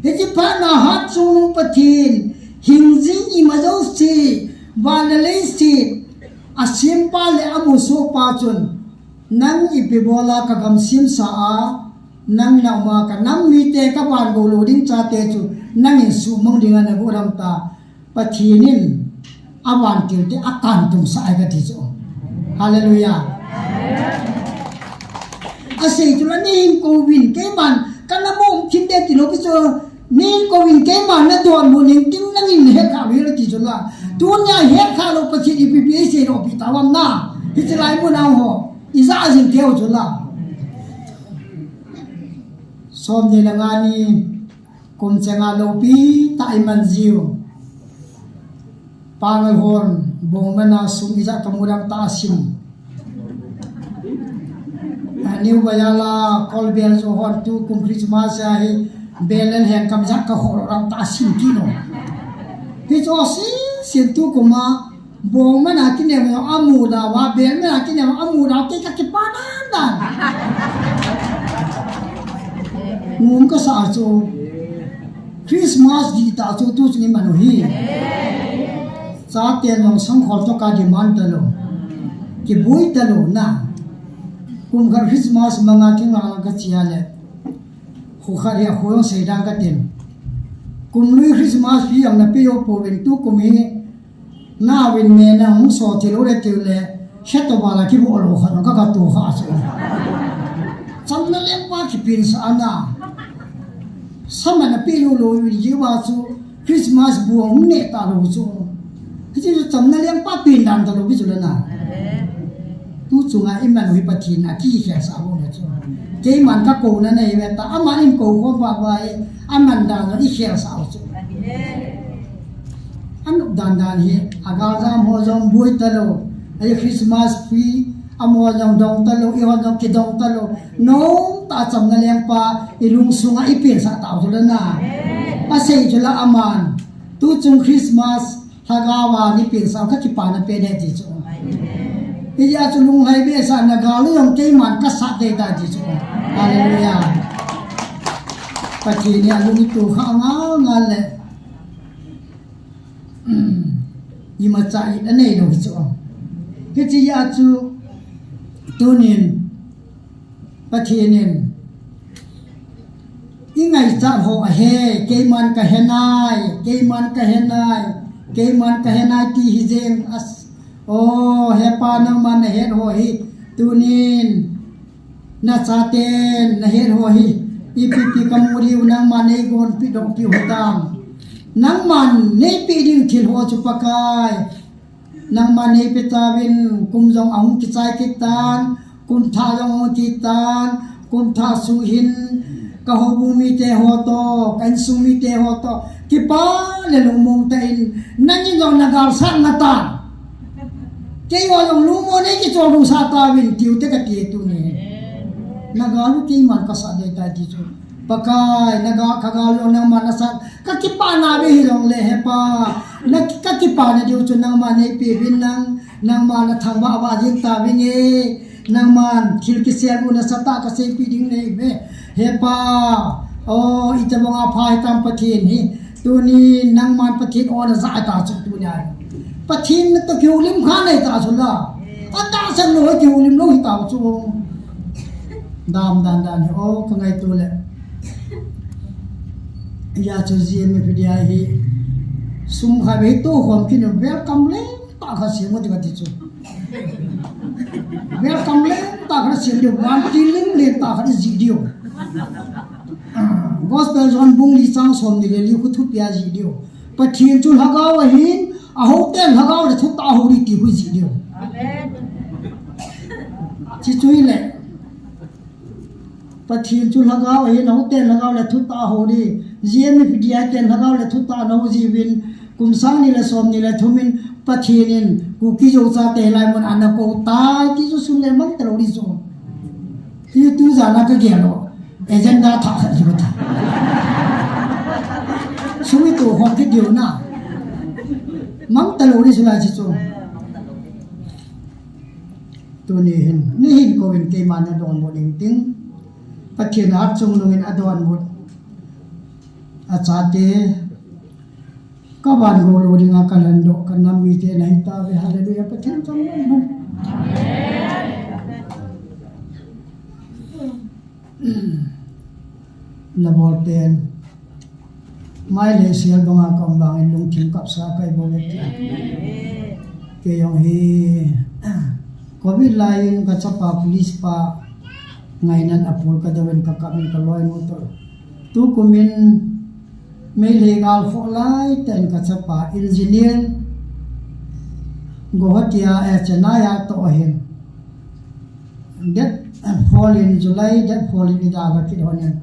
Hiche phat na Hatchungnung Pathen, hingjing ima jouse, van le leiset, asempa le amusohpa chun, nang ipi bola ka gam semsa a, nang na um a ka nam mite ka vangou lou ding chate chu, nangin sumang ding a na gu ram ta. Pathen in avantil te akantum sah ahi kati chu. Hallelujah. Asei chu la, neihin kouvin, keiman kana mong thim de ti lou pi chu, neihin kouvin, keiman nadonbut ning tin nangin nahet kha lou hel ti chu la. Tunia het kha lou Pathen ipi pi eisei lou pi ta vam na. Hiche lai mun a ho. Ija jing keu chu la. Som ni le nga ni. Kum chenga loupi tah iman jiu. Pangal hon, bong mana sum ija kamu dang ta asim. A, New Bayala, Kolbel jo hon tukum Christmas ahi, bel le lheng kam ija ka hol dang ta asim kino. Hicho si, sin tukum a, Bong mana kineo amu da va, bel mana kineo amu da, kei ka kipa dan dan. Ngum kasa chu. Christmas di ta chu tu chu ni manu hi. Chaten jong sangkhol to ka demand ta lou. Kibui ta lou na. Kum khat Christmas manga kinga ka chia le. Khu khat hi a khu jong sei dan ka tin. Kum lui Christmas pi jong na pi jo pouvin tukum hi. Nauvin me na hung so thei lou le tiu le, khe to ba la kibol lou kha, ka ka tu kha chu. Chamna lengpa kipen sa ana. Sama na pe lou lou uvin ji ba chu, Christmas bu hung ne ta lou chu. Hiche chu chamna lengpa pen dan ta lou bi chu le na. Tu chunga iman u hi Pathen a kikhel sah u le chu. Keiman ka kouna nei ve ta, aman in kou khom ba ba hi, aman dan jong ikhel sah u chu. Anop dan dan hi, agal jam ho jong boi ta lou, ahi Christmas pi, amaho jong dong ta lou, eiho jong kidong ta lou, nom ta chamna lengpa, ilung sunga ipen sah ta u chu le na. Asei chu la aman, tu chung Christmas, Lhagao a ni pen sa ka kipana pe de ti chu. Ija chu lunglhai be sa na gal u jong keiman ka sah de ta ti chu. Hallelujah. Pathen in alung tu kha ngal ngal le. Imacha i anei lou hi chu. Hiche a chu tunin Pathen in, i ngaichat ho ahe, keiman ka he nai, keiman ka he nai, keiman ka he nai ti hi jeng as. O, he Pa nangman na het ho hi, tunin, na chaten na het ho hi, ipi pi ka mu diu nangman nei gon pi dong pi ho tam. Nangman nei pe ding thil ho chu Pakai. Nangman nei pe tauvin kum jong ahung kichai kit tan, kum thah jong ahung kit tan, kum thah sung hin ka houbung mite ho to, ka insung mite ho to, kipa le lungmong tah in, nangin jong na gal sah na tan. Kei ho jong lungmong nei kichol lung sah tauvin, tiu te ka ti tuni. Na gal u keiman ka sah dei tai ti chu. Pakai, na ga, ka gal u nangman na sah. Ka kipana ve hi jong le he Pa. Na ki-, ka kipana diu chu nangman nei pe vin lang. Nangman na thangvah vah jing tauvin e. Nangman thil kisel u na sah ta ka seipi ding nei ve. He Pa. O, i tabang a pha hi tam Pathen hi. Tuni nangman Pathen o na ja ta chu tuni a. Pathen na to kiu lim kha nei ta chu la. Atahsan lou, kiu lim lou hi ta chu. Dam dan dan hi, o, ka ngaito le. Ija chu G M F D I hi. Sum kha ve to khom kin welcome le. Ta kha siam u ti ka ti chu. Welcome le, ta kha siam diu. Van ti lim le, ta kha ji diu. Gospel John bung li chang som ni le li khu thupi a ji diu. Pathen chu lhagao ahin, a houten lhagao le thutah a hou ding ti khu ji diu. Amen. Chi chu hi le. Pathen chu lhagao ahin, a houten lhagao le thutah a hou ding. G M F D I ten lhagao le thutah a hou jiuvin, kum sang ni le som ni le thum in Pathen in Kuki Zo chate hilai mun a ana kou tai ti chu sun le mang ta lou ding chu. Hi tu jan a ka gel lou. Agenda thah khat hi ka ta. Ho kit diu na. Mang ta lo ni sula chi chu. Tuni hin, ni hin ko in keima na don mo ding ting. Pathen a chung nung in a don mo. A chate. Ka van go lo ding a ka lan do, ka nam mi te na hi ta ve, hallelujah, Pathen chang mo. Na bol pen. Mai le sial banga ka um bangin lungthim kapsa kai bol le ti. Kei jong hi, covid lai in ka chapa police pa ngainan a pul ka dawin ka kap in ka loi mu to. Tu kumin Meitei gal kho lai ten ka chapa engineer Guwahati a, eh, Chennai a to ahin. Date four in July, date four in ida ka kit honin.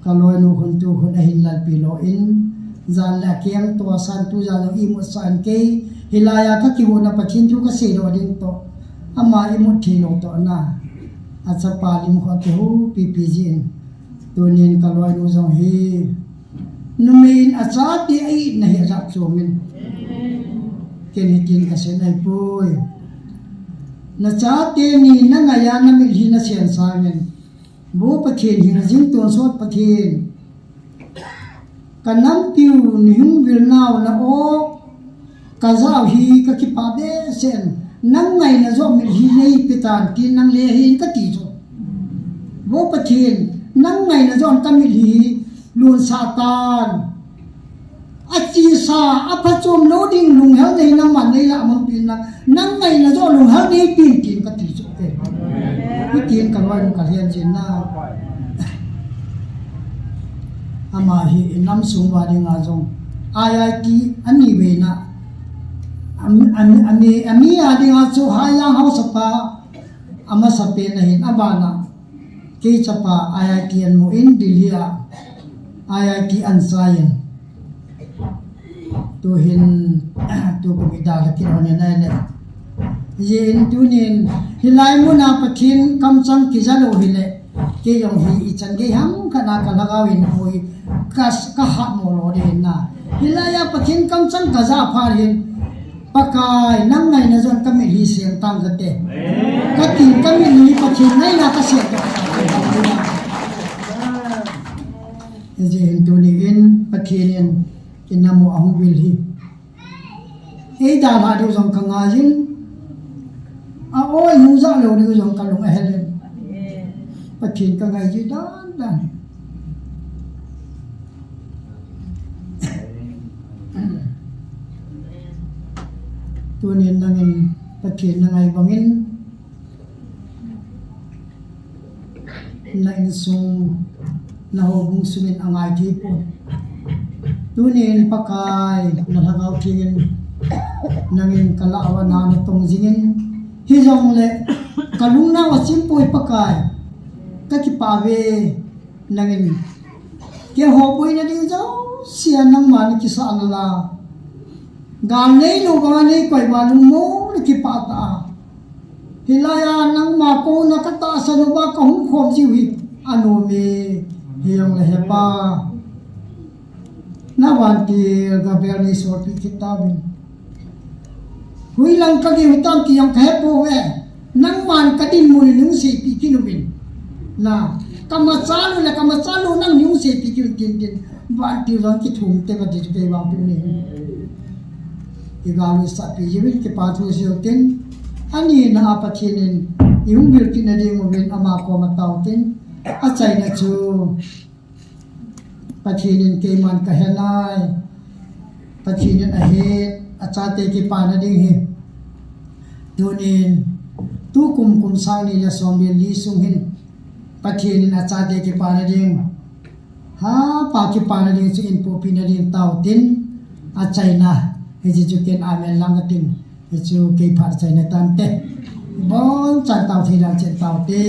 Ka loinu khun tu khun ahin lalpi lo in, jan le akeng to san tu jan lo imut san kei, hilai a ka kihuna Pathen thu ka sei lo ding to, ama imut thei lo to na. A chapa lim kho kihu pipi jin. Tunin ka loinu jong hi, numei in a chate a itna hi a jat chom in. Ken hitin ka sei nai poi. Na chate ni na ngai a na mitlhi na sen sangin. Bo Pathen hing jing tonsot Pathen. Ka nampiu ni hung vil nau na o. Ka jao hi ka kipah behseh in, nang ngaina joh mitlhi nei pe tan tin nang le hin ka ti chu. Bo Pathen, nang ngaina joh ka mitlhi hi lunsah tan. A chisa, a phachom lo ding lunghel nei nangman nei lah mang pin na, nang ngaina joh lunghel nei pin tin ka ti chu. Eh. Hitin ka loinu ka lhen jin na. Ama hi in nam sung uva dinga jong I I T ani ve na. Ami, ami, ami, ami a dinga chu Haiyang hausapa, amasa pen ahin, abana kei chapa I I T an mu in Delhi a I I T an sai in. Tuhin, tu kum ida la kit hon in ai le. Yin tunin, hilai muna Pathen kamchang kija lo hile. Kei jong hi ichan gei ham kana ka lhagao in hui. Ka, ka hat mo lo de na. Hilai a Pathen kamchang ka ja pha hin. Pakai, nang ngaina joh ka mitlhi seng tang kate. Ka tin ka mitlhi Pathen ngaina ka seng to. Ejeh hin tuni in Pathen in, in namu ahung vil hi. Ei dalha diu jong ka ngai jin. A oi nu ja lo diu jong ka lung ahel in. Pathen ka ngai ji dan dan. Tunin nangin Pathen na ngai bangin na insung, na houbung sungin angai thei pon. Tunin Pakai, na Lhagao Thengin nangin ka lah uva na na tong jingin, hijongle ka lungnau achim poi Pakai, ka kipah ve nangin. Keiho boina ding jouse a nangma na kisah na la. Gal neilou banga neikoi uva lungmong na kipah ta a. Hilai a nangma kouna ka tahsan uva ka hung khom jiu hi anom e, hijongle He Pa. Na vantil Gabriel nei solpeh kit tauvin. Hoilang ka gei u tam ti jong ka he pouve. Nangman ka dinmun nei hung seipeh kit uvin. Na, ka machal u le ka machal lou nang nei hung seipeh kit uvin tin tin. Vantil jong kithum te ka ti chu kei vang peh ni. I gal u sahpeh jiuvin kipa thu seiyu tin. Ani na a Pathen in i hung vil kit na ding uvin ama koma tao tin. Achaina chu Pathen in keiman ka he nai. Pathen in ahet, achate kipana ding hi. Tunin, tukum kum sang ni le som le li sung hin. Pathen in achate kipana ding. Ha, pa kipana ding chu in pohpeh na ding tao tin. Achaina, hiche chu ken amen lang ka tin. Hichu kei phat chaina tante. Bonchan tao thei dan chen tao te.